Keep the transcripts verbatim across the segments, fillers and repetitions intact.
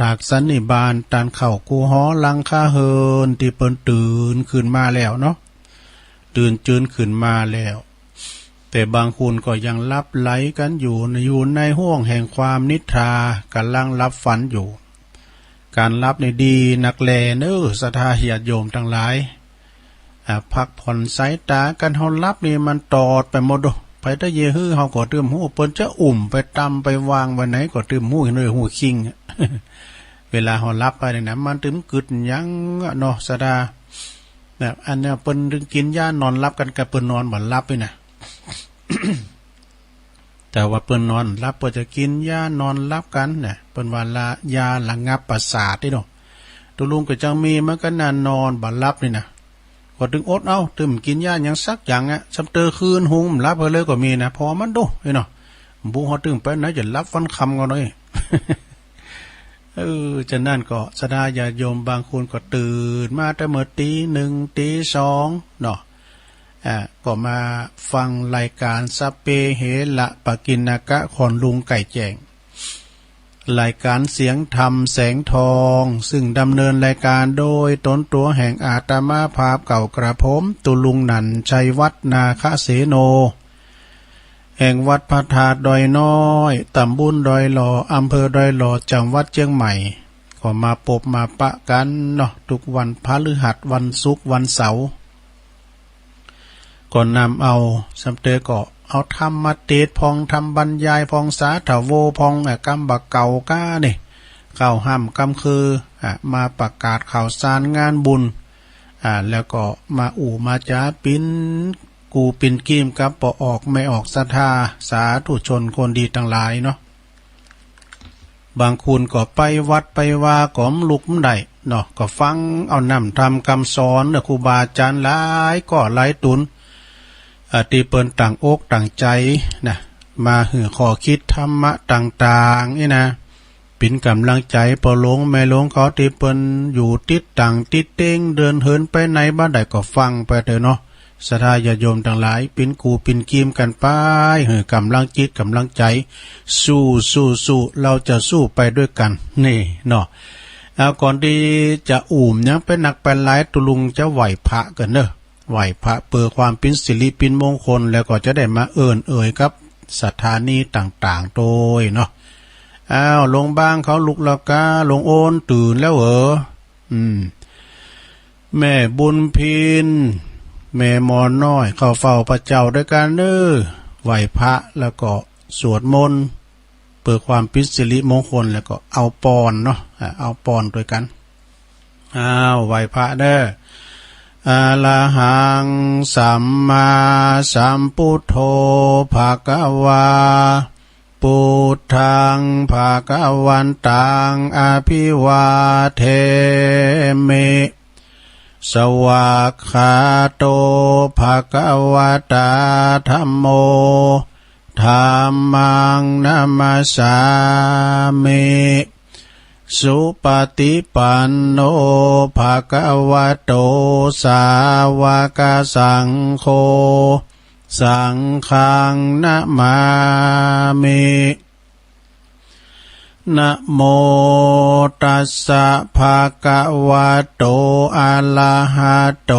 ถากสันนิบาต ตันเข้ากู้หอหลังคาเฮือน ตี้เปิ้นตื่นขึ้นมาแล้วเนาะ ตื่นจืนขึ้นมาแล้ว แต่บางคนก็ยังหลับไหลกันอยู่ อยู่ในห้วงแห่งความนิทรา กำลังหลับฝันอยู่ การหลับนี่ดีนักแลเนอ ศรัทธาญาติโยมทั้งหลาย อ่า พักผ่อนสายตากัน เฮาหลับนี่มันตอดไปหมดโด ไผตะเยฮื้อเฮาก็ตึมฮู้ เปิ้นจะอุ้มไปตำไปวางไว้ไหนก็ตึมฮู้ เห็นด้วยฮู้คิง เวลาเฮาหลับไปนี่นะ มันตึมกึดหยังอะเนาะ ศรัทธา นะ อันเนี้ยเปิ้นตึงกินยานอนหลับกัน กะเปิ้นนอนบ่หลับนี่นะ แต่ว่าเปิ้นนอนหลับ เปิ้นจะกินยานอนหลับกันนะ เปิ้นว่าละ ยาระงับประสาทนี่เนาะ ตุลุงก็จังมีเหมือนกันนะ นอนบ่หลับนี่นะ ก็ตึงอดเอา ตึมกินยาหยังสักอย่างอะ ซ้ำเตอคืนหุงบ่หลับไปเลยก็มีนะ พอมันโดนี่เนาะ บุเฮาตึมไปไหนจะหลับวันค่ำก็หน่อย เออ ฉะนั้นก็ศรัทธาญาติโยมบางคนก็ตื่นมาแต่เมื่อตีหนึ่งตีสองเนาะ อ่า ก็มาฟังรายการสัพเพเหระปกิณณกะของลุงไก่แจ้ง รายการเสียงธรรมแสงทอง ซึ่งดำเนินรายการโดยตนตัวแห่งอาตมาภาพเก่ากระผม ตุลุงหนั่นชัยวัฒน์นาคเสโน แห่งวัดพระธาตุดอยน้อย ตำบลดอยหล่อ อำเภอดอยหล่อ จังหวัดเชียงใหม่ ก็มาปบมาปะกันเนาะ ทุกวันพฤหัส วันศุกร์ วันเสาร์ ก็นำเอา ซ้ำเตอก็เอาธรรมมาเตศน์พ่อง ธรรมบรรยายพ่อง สาธโวพ่อง อ่ะ กำบ่าเก่าก้านี่ เข้าห้ำกำคือ อ่ะ มาประกาศข่าวสารงานบุญ อ่ะ แล้วก็มาอู้มาจ๋า ปิ่นกู่ปิ่นกีมกับป้อออกแม่ออกศรัทธา สาธุชนคนดีทั้งหลายเนาะ บางคนก็ไปวัดไปวาก็บ่ลุกบ่ได้เนาะ ก็ฟังเอาน้ำธรรมคำสอนเนาะ ครูบาอาจารย์หลายก็หลายต๋น อ่า ตี้เปิ้นตั้งอกตั้งใจ๋นะ มาหื้อข้อคิดธรรมะต่างๆ นี่นะ เป๋นก๋ำลังใจ๋ป้อหลวงแม่หลวงเขา ตี้เปิ้นอยู่ติดต่างติดเต๊ง เดินเหินไปไหนบ่ได้ก็ฟังไปเต๊อะเนาะ ศรัทธาญาติโยมตังหลาย เป๋นกู่เป๋นกีมกั๋นไป หื้อก๋ำลังจิตก๋ำลังใจ๋ สู้ สู้ สู้ เราจะสู้ไปด้วยกัน นี่เนาะ เอา ก่อนตี้จะอู้หยังไปนักไปหลาย ตุลุงจะไหว้พระก่อนเนาะ ไหว้พระเปื้อความเป๋นสิริเป๋นมงคล แล้วก็จะได้มาเอิ้นเอ่ยกับสถานีต่างๆ โตยเนาะ อ้าว หลวงบางเขาลุกแล้วก้า หลวงโอนตื่นแล้วเหรอ อืม แม่บุญพิน แม่หมอน้อย เข้าเฝ้าพระเจ้าด้วยกันเน้อ ไหว้พระแล้วก็สวดมนต์ เปื้อความเป๋นสิริมงคล แล้วก็เอาปอนเนาะ อ่า เอาปอนด้วยกัน อ้าว ไหว้พระเน้อ อะระหังสัมมาสัมพุทโธ ภะคะวา พุทธัง ภะคะวันตัง อะภิวาเทมิ สวากขาโต ภะคะวะตา ธัมโม ธัมมัง นะมัสสามิ สุปะฏิปันโน ภะคะวะโต สาวะกะสังโฆ สังฆัง นะมามิ นะโมตัสสะ ภะคะวะโต อะระหะโต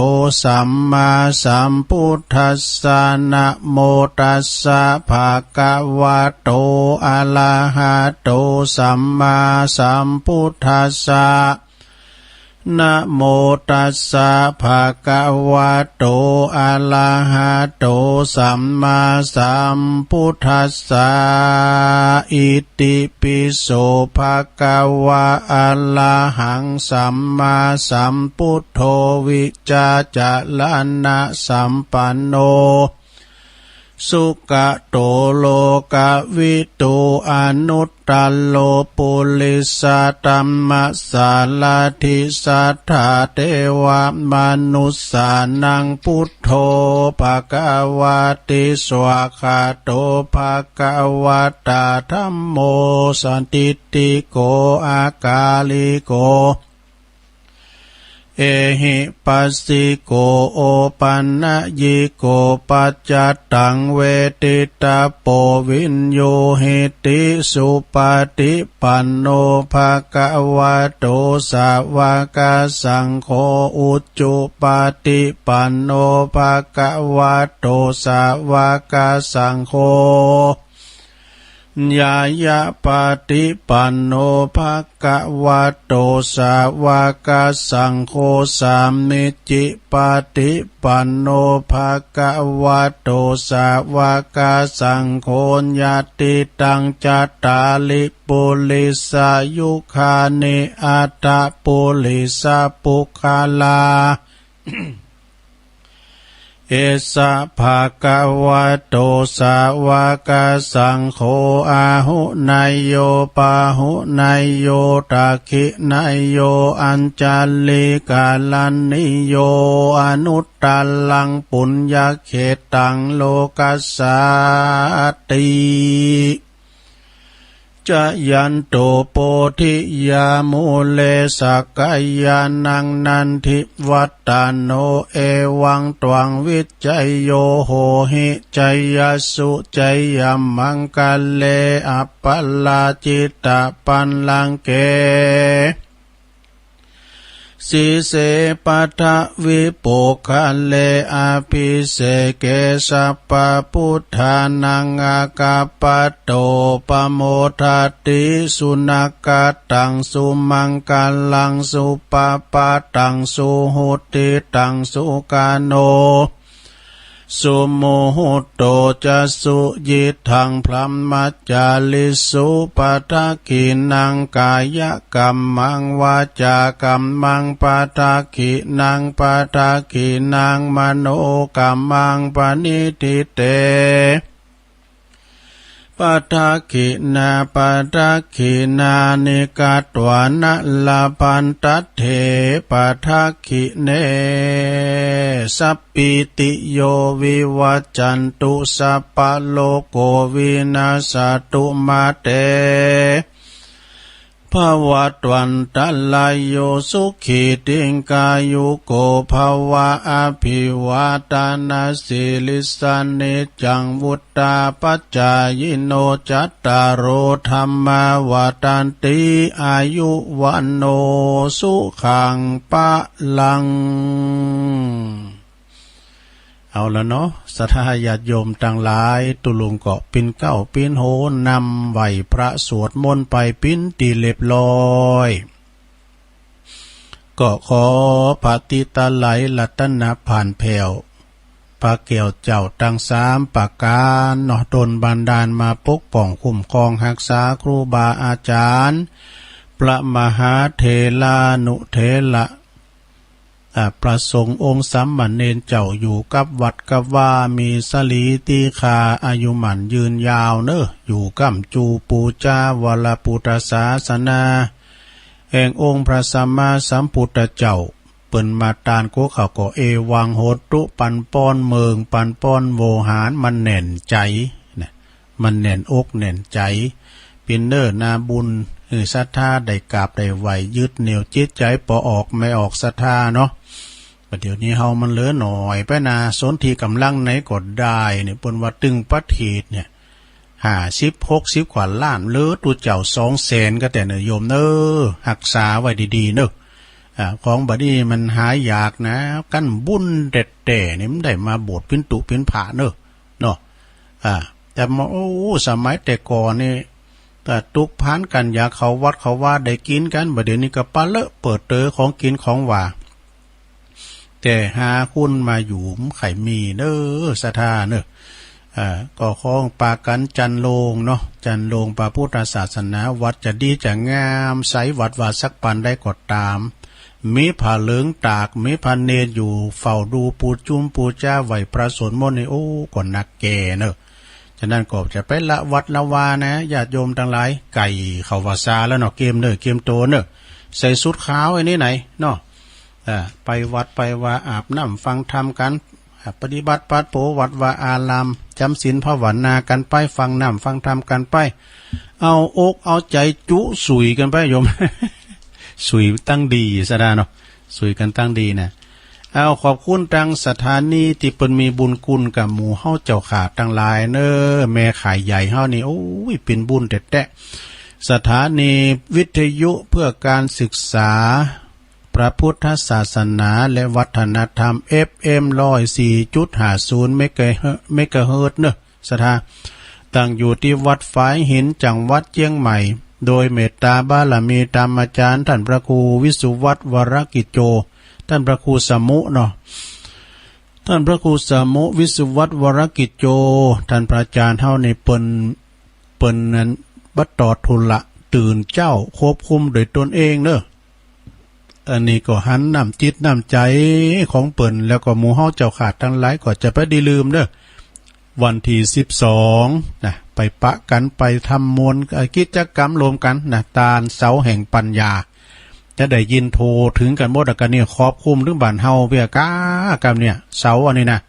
สัมมาสัมพุทธัสสะ นะโมตัสสะ ภะคะวะโต อะระหะโต สัมมาสัมพุทธัสสะ นะโมตัสสะ ภะคะวะโต อะระหะโต สัมมาสัมพุทธัสสะ อิติปิโส ภะคะวะ อะระหัง สัมมาสัมพุทโธ วิชชาจะระณะสัมปันโน สุขะโต โลกะวิทู อนุตตะโร ปุริสะธัมมะสารถิ สัทธาเทวะมนุสสานัง พุทโธ ภะคะวะติ สวากขาโต ภะคะวะตา ธัมโม สันทิฏฐิโก อะกาลิโก ehipassiko opanayiko paccattaṃ veditabbo viññūhīti. Supaṭipanno bhagavato sāvakasaṅgho, ujupaṭipanno bhagavato sāvakasaṅgho, ñāyapaṭipanno bhagavato sāvakasaṅgho, sāmīcipaṭipanno bhagavato sāvakasaṅgho, yadidaṃ cattāri purisayugāni aṭṭha purisapuggalā, esa bhagavato sāvakasaṅgho, āhuneyyo pāhuneyyo dakkhiṇeyyo añjalikaraṇīyo, anuttaraṃ puññakkhettaṃ lokassāti. Jayanto bodhiyā mūle sakyānaṃ nandivaḍḍhano, evaṃ tvaṃ vijayo hohi jayassu jayamaṅgale, aparājitapallaṅke sīse paṭhavipokkhare abhiseke sabbabuddhānaṃ aggappatto pamodati. Sunakkhattaṃ sumaṅgalaṃ supabhātaṃ suhuṭṭhitaṃ sukhaṇo sumuhutto ca suyiṭṭhaṃ brahmacārisu. Padakkhiṇaṃ kāyakammaṃ vācākammaṃ padakkhiṇaṃ padakkhiṇaṃ manokammaṃ paṇidhī te padakkhiṇā. Padakkhiṇāni katvāna labhantatthe padakkhiṇe. Sabbītiyo vivajjantu sabbarogo vinassatu mā te bhavatvantarāyo sukhī dīghāyuko bhava. Abhivādanasīlissa niccaṃ vuḍḍhāpacāyino cattāro dhammā vaḍḍhanti āyu vaṇṇo sukhaṃ balaṃ. เอาละเนาะ ศรัทธาญาติโยมตังหลาย ตุ๊ลุงก็ปิ้นเก๊าปิ้นโหนนำไหว้พระสวดมนต์ไปปิ้นตี้เรียบร้อย ก็ขอพระติตะไลยรัตนผ่านแผ้ว พระแก้วเจ้าตังสามประก๋านเนาะ ดลบันดาลมาปกป้องคุ้มครองฮักษาครูบาอาจ๋ารย์ พระมหาเถรานุเถระ อ่า พระสงฆ์องค์สามเณรเจ้าอยู่กับวัดกับวา มีสรีติขาอายุหมั้นยืนยาวเนอะ อยู่ก้ำจูปู๋จาวรปุทธศาสนา แห่งองค์พระสัมมาสัมพุทธเจ้า เปิ้นมาตานกัวข้าวก็เอวังโหตุ ปันป้อนเมิง ปันป้อนโวหาร มันแน่นใจ๋นะ มันแน่นอกแน่นใจ๋ ปิ้นเน่อนาบุญ หื้อศรัทธาได้กราบได้ไหว้ ยึดเหนี่ยวจิตใจ๋ปอออกแม่ออกศรัทธาเนาะ บัดเดี๋ยวนี้เฮามันเหลือหน่อยไปนา สนธิกำลังไหนก็ได้เนี่ย เปิ้นว่าตึงประเทศเนี่ย ห้าสิบ หกสิบ กว่าล้าน เหลือตุ๊เจ้าสองแสนก็แต่เนอะโยมเนอะ ฮักษาไว้ดีๆ เนอะ อ่า ของบัดนี้มันหายากนะ กันบุญแต๊ๆ นี่มันได้มาโบสถ์ปิ้นตุ๊ปิ้นผาเนอะ เนาะ อ่า แต่มา โอ้ สมัยแต่ก่อนนี่ ถ้าตุ๊กพานกันอยากเข้าวัดเข้าวาได้กิ๋นกั๋น บัดเดี๋ยวนี้ก็ปะเลอะเปิดเต๋อของกิ๋นของหว่า แต่หาคุณมาอยู่บ่ใค่มีเนอะ ศรัทธาเนอะ อ่า ก็ของปากั๋นจันโลงเนาะ จันโลงพระพุทธศาสนา วัดจะดีจะงามใส วัดวาสักปานใดก็ต๋าม มีผ้าเหลืองตาก มีพระเณรอยู่เฝ้าดูปู๋จุมปู๋จา ไหว้พระสวดมนต์นี่ โอ้ ก็นักแก่เนอะ ฉะนั้นก็จะไปละวัดละวานะ ญาติโยมตังหลาย ไก่เข้าพรรษาแล้วเนาะ เกียมเนอะ เกียมโตเนอะ ใส่ชุดขาวอันนี้ไหนเนาะ อ่า ไปวัดไปวา อาบน้ำฟังธรรมกั๋น อ่า ปฏิบัติปัดโปวัดวาอาราม จ๋ำศีลภาวนากั๋นไป ฟังน้ำฟังธรรมกั๋นไป เอาอกเอาใจ๋จุสุยกั๋นไปโยม สุยตังดีศรัทธาเนาะ สวยกันตั้งดีนะ เอาขอบคุณตังสถานีที่เปิ้นมีบุญคุณกับหมู่เฮาเจ้าข้าตังหลายเนอ แม่ข่ายใหญ่เฮานี่ โอ้ย เป็นบุญแต๊ๆ สถานีวิทยุเพื่อการศึกษาพระพุทธศาสนาและวัฒนธรรม เอฟเอ็ม ร้อยสี่จุดห้าศูนย์ เมกะเฮิรตซ์ เมกะเฮิรตซ์เนอะ ศรัทธา ตั้งอยู่ที่วัดฝายหิน จังหวัดเชียงใหม่ โดยเมตตาบารมีธรรมอาจารย์ท่านพระครูวิสุวัฒน์ วรกิจโจ ท่านพระครูสมุเนาะ ท่านพระครูสมุ วิสุวัฒน์ วรกิจโจ ท่านพระอาจารย์เฮานี่เปิ้น เปิ้นนั้นบัดตอดธุระตื่นเจ๊าควบคุมโดยตนเองเนอะ อันนี้ก็หันน้ำจิตน้ำใจของเปิ้น แล้วก็หมู่เฮาเจ้าข้าตังหลายก็จะไปได้ลืมเด้อ วันที่สิบสองนะ ไปปะกันไปทำมวล เอ่อ กิจกรรมรวมกันนะ ตานเสาแห่งปัญญา จะได้ยินโทรถึงกันหมด แล้วก็นี่ครอบคลุมถึงบ้านเฮาเวียกากำเนี่ย เสาอันนี้นะ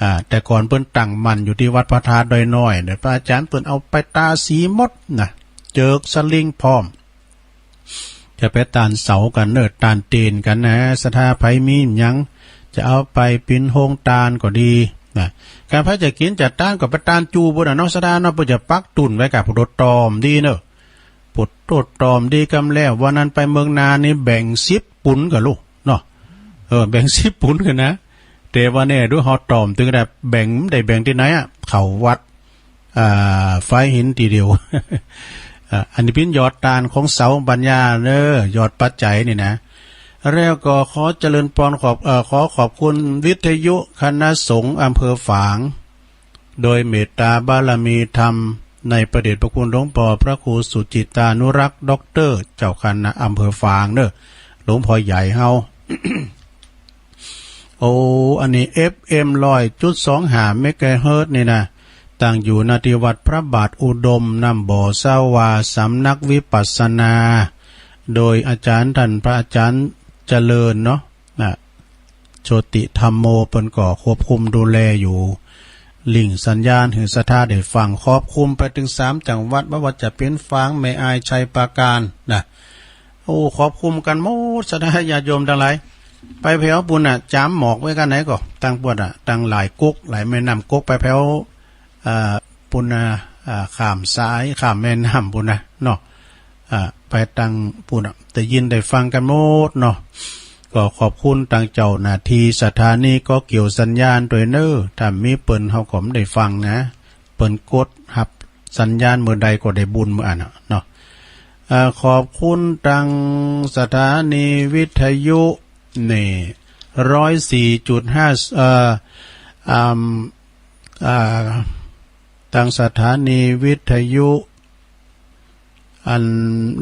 อ่า แต่ก่อนเปิ้นตั้งมั่นอยู่ที่วัดพระธาตุดอยน้อย เดี๋ยวพระอาจารย์เปิ้นเอาไปตาสีหมดนะ เจิกสลิงพร้อม จะไปตานเสากันเนอะ ตานเตนกันนะ ศรัทธาไผมีหยัง จะเอาไปปิ้นโฮงตานก็ดีนะ การไผจะกินจะตานก็ไปตานจู่บุญนะเนาะ ศรัทธาเนาะ เปิ้นจะปักตุ่นไว้กับผู้โดดตอมดีเนอะ ผู้โดดตอมดีกำแล้ว วันนั้นไปเมืองนานนี่แบ่งสิบปุนกับลูกเนาะ เออ แบ่งสิบปุนกันนะ แต่ว่าเนี่ยดูเฮาตอมถึงได้แบ่ง ได้แบ่งที่ไหนอะ เข้าวัด อ่า ฝายหินทีเดียว อ่า อันนี้ปิ้นยอดตานของเสาปัญญาเนอะ ยอดปัจจัยนี่นะ แล้วก็ขอเจริญพรขอบ เอ่อ ขอขอบคุณวิทยุคณะสงฆ์อำเภอฝาง โดยเมตตาบารมีธรรมในพระเดชพระคุณหลวงพ่อพระครูสุจิตานุรักษ์ ด็อกเตอร์ เจ้าคณะอำเภอฝางเนอะ หลวงพ่อใหญ่เฮา โอ้ อันนี้ เอฟเอ็ม ร้อยจุดสองห้า เมกะเฮิรตซ์นี่นะ ตั้งอยู่ณที่วัดพระบาทอุดม น้ำบ่อสวา สำนักวิปัสสนา โดยอาจารย์ท่านพระอาจารย์เจริญเนาะ นะ โชติธัมโม เปิ้นก็ควบคุมดูแลอยู่ ลิงก์สัญญาณหื้อศรัทธาได้ฟัง ครอบคลุมไปถึงสามจังหวัด บ่ว่าจะเป็นฝาง แม่อาย ชัยปราการนะ โอ้ ครอบคลุมกันหมด ศรัทธาญาติโยมทั้งหลาย ไปแผวปุ้นน่ะ จามหมอกไว้กันไหนก็ ตังปุ้นน่ะ ตังหลายก๊ก หลายแม่น้ำก๊ก ไปแผว อ่า ปุ้นน่ะ อ่า ข้ามสาย ข้ามแม่น้ำปุ้นน่ะเนาะ อ่า ไปตังปุ้นน่ะ ได้ยินได้ฟังกันหมดเนาะ ก็ขอบคุณตังเจ้าหน้าที่สถานีก็เกี่ยวสัญญาณด้วยเนอะ ถ้ามีเปิ้นเฮาก็บ่ได้ฟังนะ เปิ้นกดฮับสัญญาณเมื่อใดก็ได้บุญเมื่ออันน่ะเนาะ อ่า ขอบคุณตังสถานีวิทยุนี่ ร้อยสี่จุดห้า เอ่อ อ่า อ่า ตังสถานีวิทยุ อัน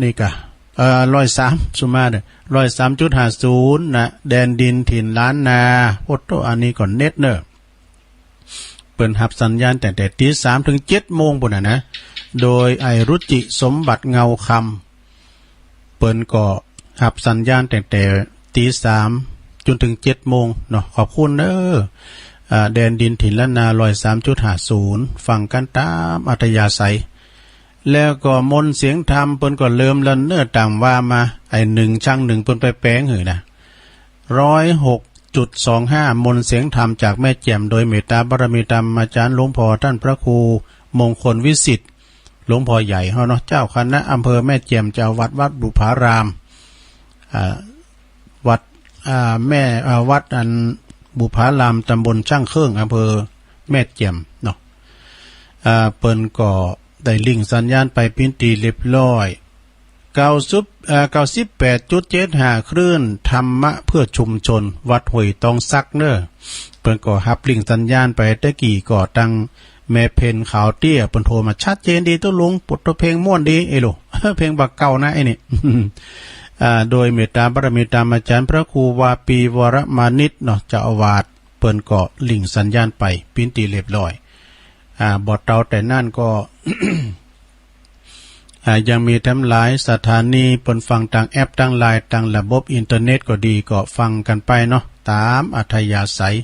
นี้กะ เอ่อ ร้อยสาม สุมาเด้อ ร้อยสามจุดห้าศูนย์ นะ แดนดินถิ่นล้านนา โอ้โต อันนี้ก็เน็ตเนอะ เปิ้นฮับสัญญาณตั้งแต่ตีสามถึงเจ็ดโมงปุ้นน่ะนะ โดยไอ้รุจิสมบัติเงาคำ เปิ้นก็ฮับสัญญาณตั้งแต่ตีสามจนถึงเจ็ดโมงเนาะ ขอบคุณเด้อ อ่า แดนดินถิ่นล้านนา ร้อยสามจุดห้าศูนย์ ฟังกันตามอัธยาศัย แล้วก็มนต์เสียงธรรมเปิ้นก็เริ่มแล้วเนอะ ตามว่ามา ไอ้หนึ่งช่างหนึ่งเปิ้นไปแปลงหื้อนะ ร้อยหกจุดสองห้า มนต์เสียงธรรมจากแม่แจ่ม โดยเมตตาบารมีธรรมอาจารย์หลวงพ่อท่านพระครูมงคลวิสิทธิ์ หลวงพ่อใหญ่เฮาเนาะ เจ้าคณะอำเภอแม่แจ่ม เจ้าวัดวัดบุพาราม อ่า วัด อ่า แม่ อ่า วัดอันบุพาราม ตำบลช่างเครื่อง อำเภอแม่แจ่มเนาะ อ่า เปิ้นก็ได้ลิงก์สัญญาณไปปิ้นตี้เรียบร้อย เก้าสิบ เอ่อ เก้าสิบแปดจุดเจ็ดห้า คลื่นธรรมะเพื่อชุมชน วัดห้วยตองสักเนอะ เปิ้นก็ฮับลิงก์สัญญาณไป แต่กี้ก็ตังแม่เพ็ญขาวเตี้ย เปิ้นโทรมา ชัดเจนดีตุ๊ลุง ปุตตะเพลงม่วนดี เอ้ยลูก เพลงบักเก่านะไอ้นี่ อ่า โดยเมตตาบารมีธรรมอาจารย์พระครูวาปีวรมานิตเนาะ เจ้าอาวาส เปิ้นก็ลิงก์สัญญาณไปปิ้นตี้เรียบร้อย อ่า บ่เตาแต่นั้นก็ อ่า ยังมีแถมหลายสถานีเปิ้นฟังตังแอปตังไลน์ตังระบบอินเทอร์เน็ตก็ดี ก็ฟังกันไปเนาะ ตามอัธยาศัย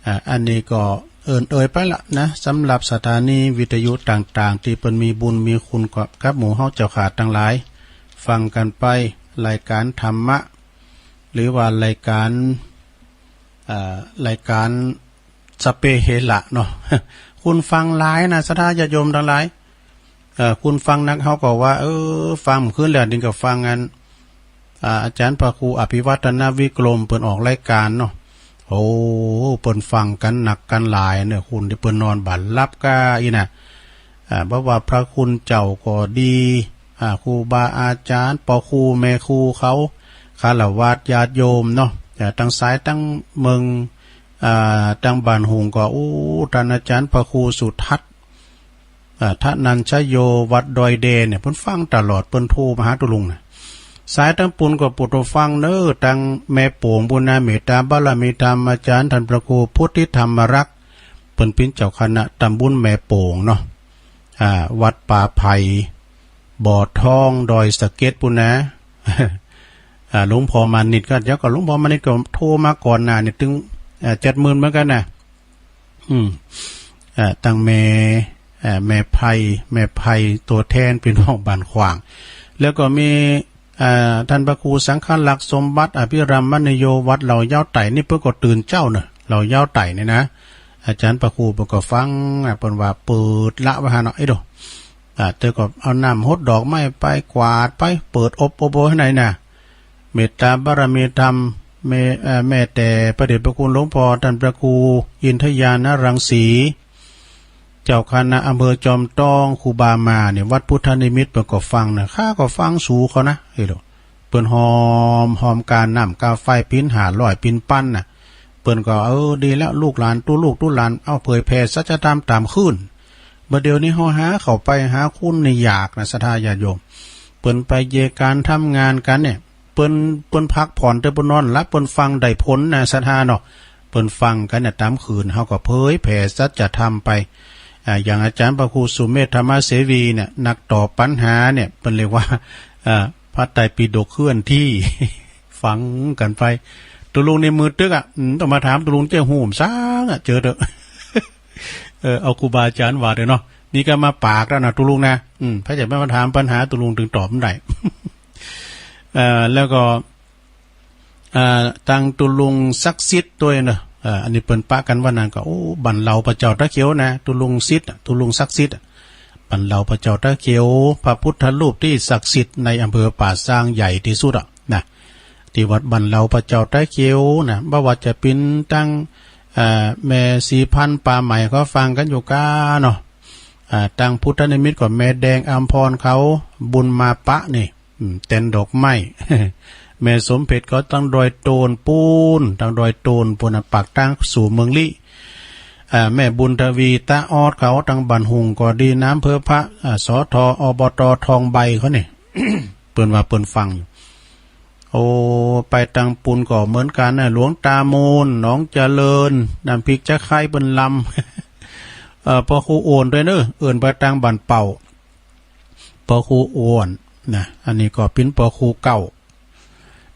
อ่า อันนี้ก็เอิ้นเอ่ยไปละนะ สำหรับสถานีวิทยุต่างๆ ที่เปิ้นมีบุญมีคุณกับหมู่เฮาเจ้าข้าตังหลาย ฟังกันไป รายการธรรมะ หรือว่ารายการ เอ่อ รายการสเปเฮละเนาะ คุณฟังหลายนะ ศรัทธาญาติโยมทั้งหลาย เอ่อ คุณฟังนัก เขาก็ว่า เออ ฟังขึ้นแล้ว นี่ก็ฟังอัน อ่า อาจารย์พระครูอภิวัฒนวิกรม เปิ้นออกรายการเนาะ โอ้ เปิ้นฟังกันนักกันหลายเนี่ย คุณที่เปิ้นนอนบ่หลับก็อีน่ะ อ่า บ่ว่าพระคุณเจ้าก็ดี อ่า ครูบาอาจารย์ ป้อครูแม่ครูเขา ฆราวาสญาติโยมเนาะ อ่า ตังสายตังเมือง อ่า ตังบ้านหุงก็ โอ้ ท่านอาจารย์พระครูสุทัศน์ อ่า ทนัญชโย วัดดอยแดเนี่ย เปิ้นฟังตลอด เปิ้นโทรมาหาตุ๊ลุงนะ สายตังปุ้นก็โปรดฟังเน้อ ตังแม่โป่งปุ้นนะ เมตตาบารมีธรรม อาจารย์ท่านพระครูพุทธิธรรมรักษ์ เปิ้นเป๋นเจ้าคณะตำบลแม่โป่งเนาะ อ่า วัดป่าไผ่ บ่อทอง ดอยสะเก็ดปุ้นนะ อ่า หลวงพ่อมานิตก็ เดี๋ยวก่อน หลวงพ่อมานิตก็โทรมาก่อนหน้านี่ ตึง อ่า เจ็ดหมื่นเหมือนกันนะ อืม อ่า ตังแม่ อ่า แม่ไพ แม่ไพ ตัวแทนพี่น้องบ้านขวาง แล้วก็มี อ่า ท่านพระครูสังฆลักษณ์สมบัติอภิรามมณีโย วัดเหล่ายาวไต่ นี่เปิ้นก็ตื่นเจ๊าเนอะ เหล่ายาวไต่นี่นะ อาจารย์พระครูเปิ้นก็ฟังนะ เปิ้นว่าเปิดละไว้หาเนาะ ไอ้โด อ่า เธอก็เอาน้ำหดดอกไม้ไป กวาดไป เปิดอบอบโอให้หน่อยนะ เมตตาบารมีธรรม แม่ เอ่อ แม่แต่พระเดชพระคุณหลวงพ่อท่านพระครูอินทญาณรังสี เจ้าคณะอำเภอจอมตอง ครูบามาเนี่ย วัดพุทธนิมิตร เปิ้นก็ฟังนะ ข้าก็ฟังสูเขานะ เอ้ยโด เปิ้นหอม หอมกาน้ำกาไฟ เป๋นห้าร้อย เป๋นปันนะ เปิ้นก็ เออ ดีแล้ว ลูกหลาน ตุ๊ลูกตุ๊หลาน เอาเผยแผ่สัจธรรมต๋ามคืน บ่าเดี๋ยวนี้เฮาหาเข้าไปหาคุณนี่ยากนะ ศรัทธาญาติโยม เปิ้นไปเยการทำงานกันเนี่ย เปิ้น เปิ้นพักผ่อน แต่เปิ้นนอนหลับ เปิ้นฟังได้ผลนะ ศรัทธาเนาะ เปิ้นฟังกันเนี่ย ต๋ามคืน เฮาก็เผยแผ่สัจธรรมไป อ่า อย่างอาจารย์พระครูสุเมธธรรมเสวีเนี่ย นักตอบปัญหาเนี่ย เปิ้นเรียกว่า อ่า พระไตรปิฎกเคลื่อนที่ ฟังกันไป ตุ๊ลุงนี่มือตึ๊กอ่ะ อืม ต้องมาถามตุ๊ลุงเจ้าหูมซ้างอ่ะ เจอเถอะ เออ เอาครูบาอาจารย์ว่าเถอะเนาะ นี่ก็มาปากแล้วนะตุ๊ลุงนะ อืม ไผจะมาถามปัญหาตุ๊ลุงตึงตอบบ่ได้ เอ่อ แล้วก็ อ่า ตังตุ๊ลุงศักดิ์สิทธิ์ตวยเนาะ อ่า อันนี้เปิ้นปะกั๋นว่านั้นก็ โอ้ บ้านเหล่าพระเจ้าตาเขียวนะ ตุ๊ลุงสิทธิ์อะ ตุ๊ลุงศักดิ์สิทธิ์อะ บ้านเหล่าพระเจ้าตาเขียว พระพุทธรูปที่ศักดิ์สิทธิ์ในอำเภอป่าซางใหญ่ที่สุดอะนะ ที่วัดบ้านเหล่าพระเจ้าตาเขียวนะ บ่ว่าจะเป๋นตัง อ่า แม่ศรีพันธุ์ป่าใหม่เขาฟังกันอยู่ก้าเนาะ อ่า ตังพุทธนิมิตรก็แม่แดงอัมพรเขา บุญมาปะนี่ อืม เต็นท์ดอกไม้ แม่สมเพชรก็ตังดอยโตนปูน ตังดอยโตนปูนน่ะ ปากตางสู่เมืองลี้ อ่า แม่บุญทวีตาออดเขาตังบ้านหุงก็ดี น้ำเพื่อพระ อ่า สท อบต ทองใบเขานี่ เปิ้นว่าเปิ้นฟังอยู่ โอ้ ไปตังปุ้นก็เหมือนกั๋นนะ หลวงตามูล หนองเจริญ น้ำพริกจะไคร้เปิ้นลำ เอ่อ ป้อครูอ้วนตวยเน้อ เอิ้นไปตังบ้านเป่า ป้อครูอ้วนนะ อันนี้ก็เป๋นป้อครูเก่า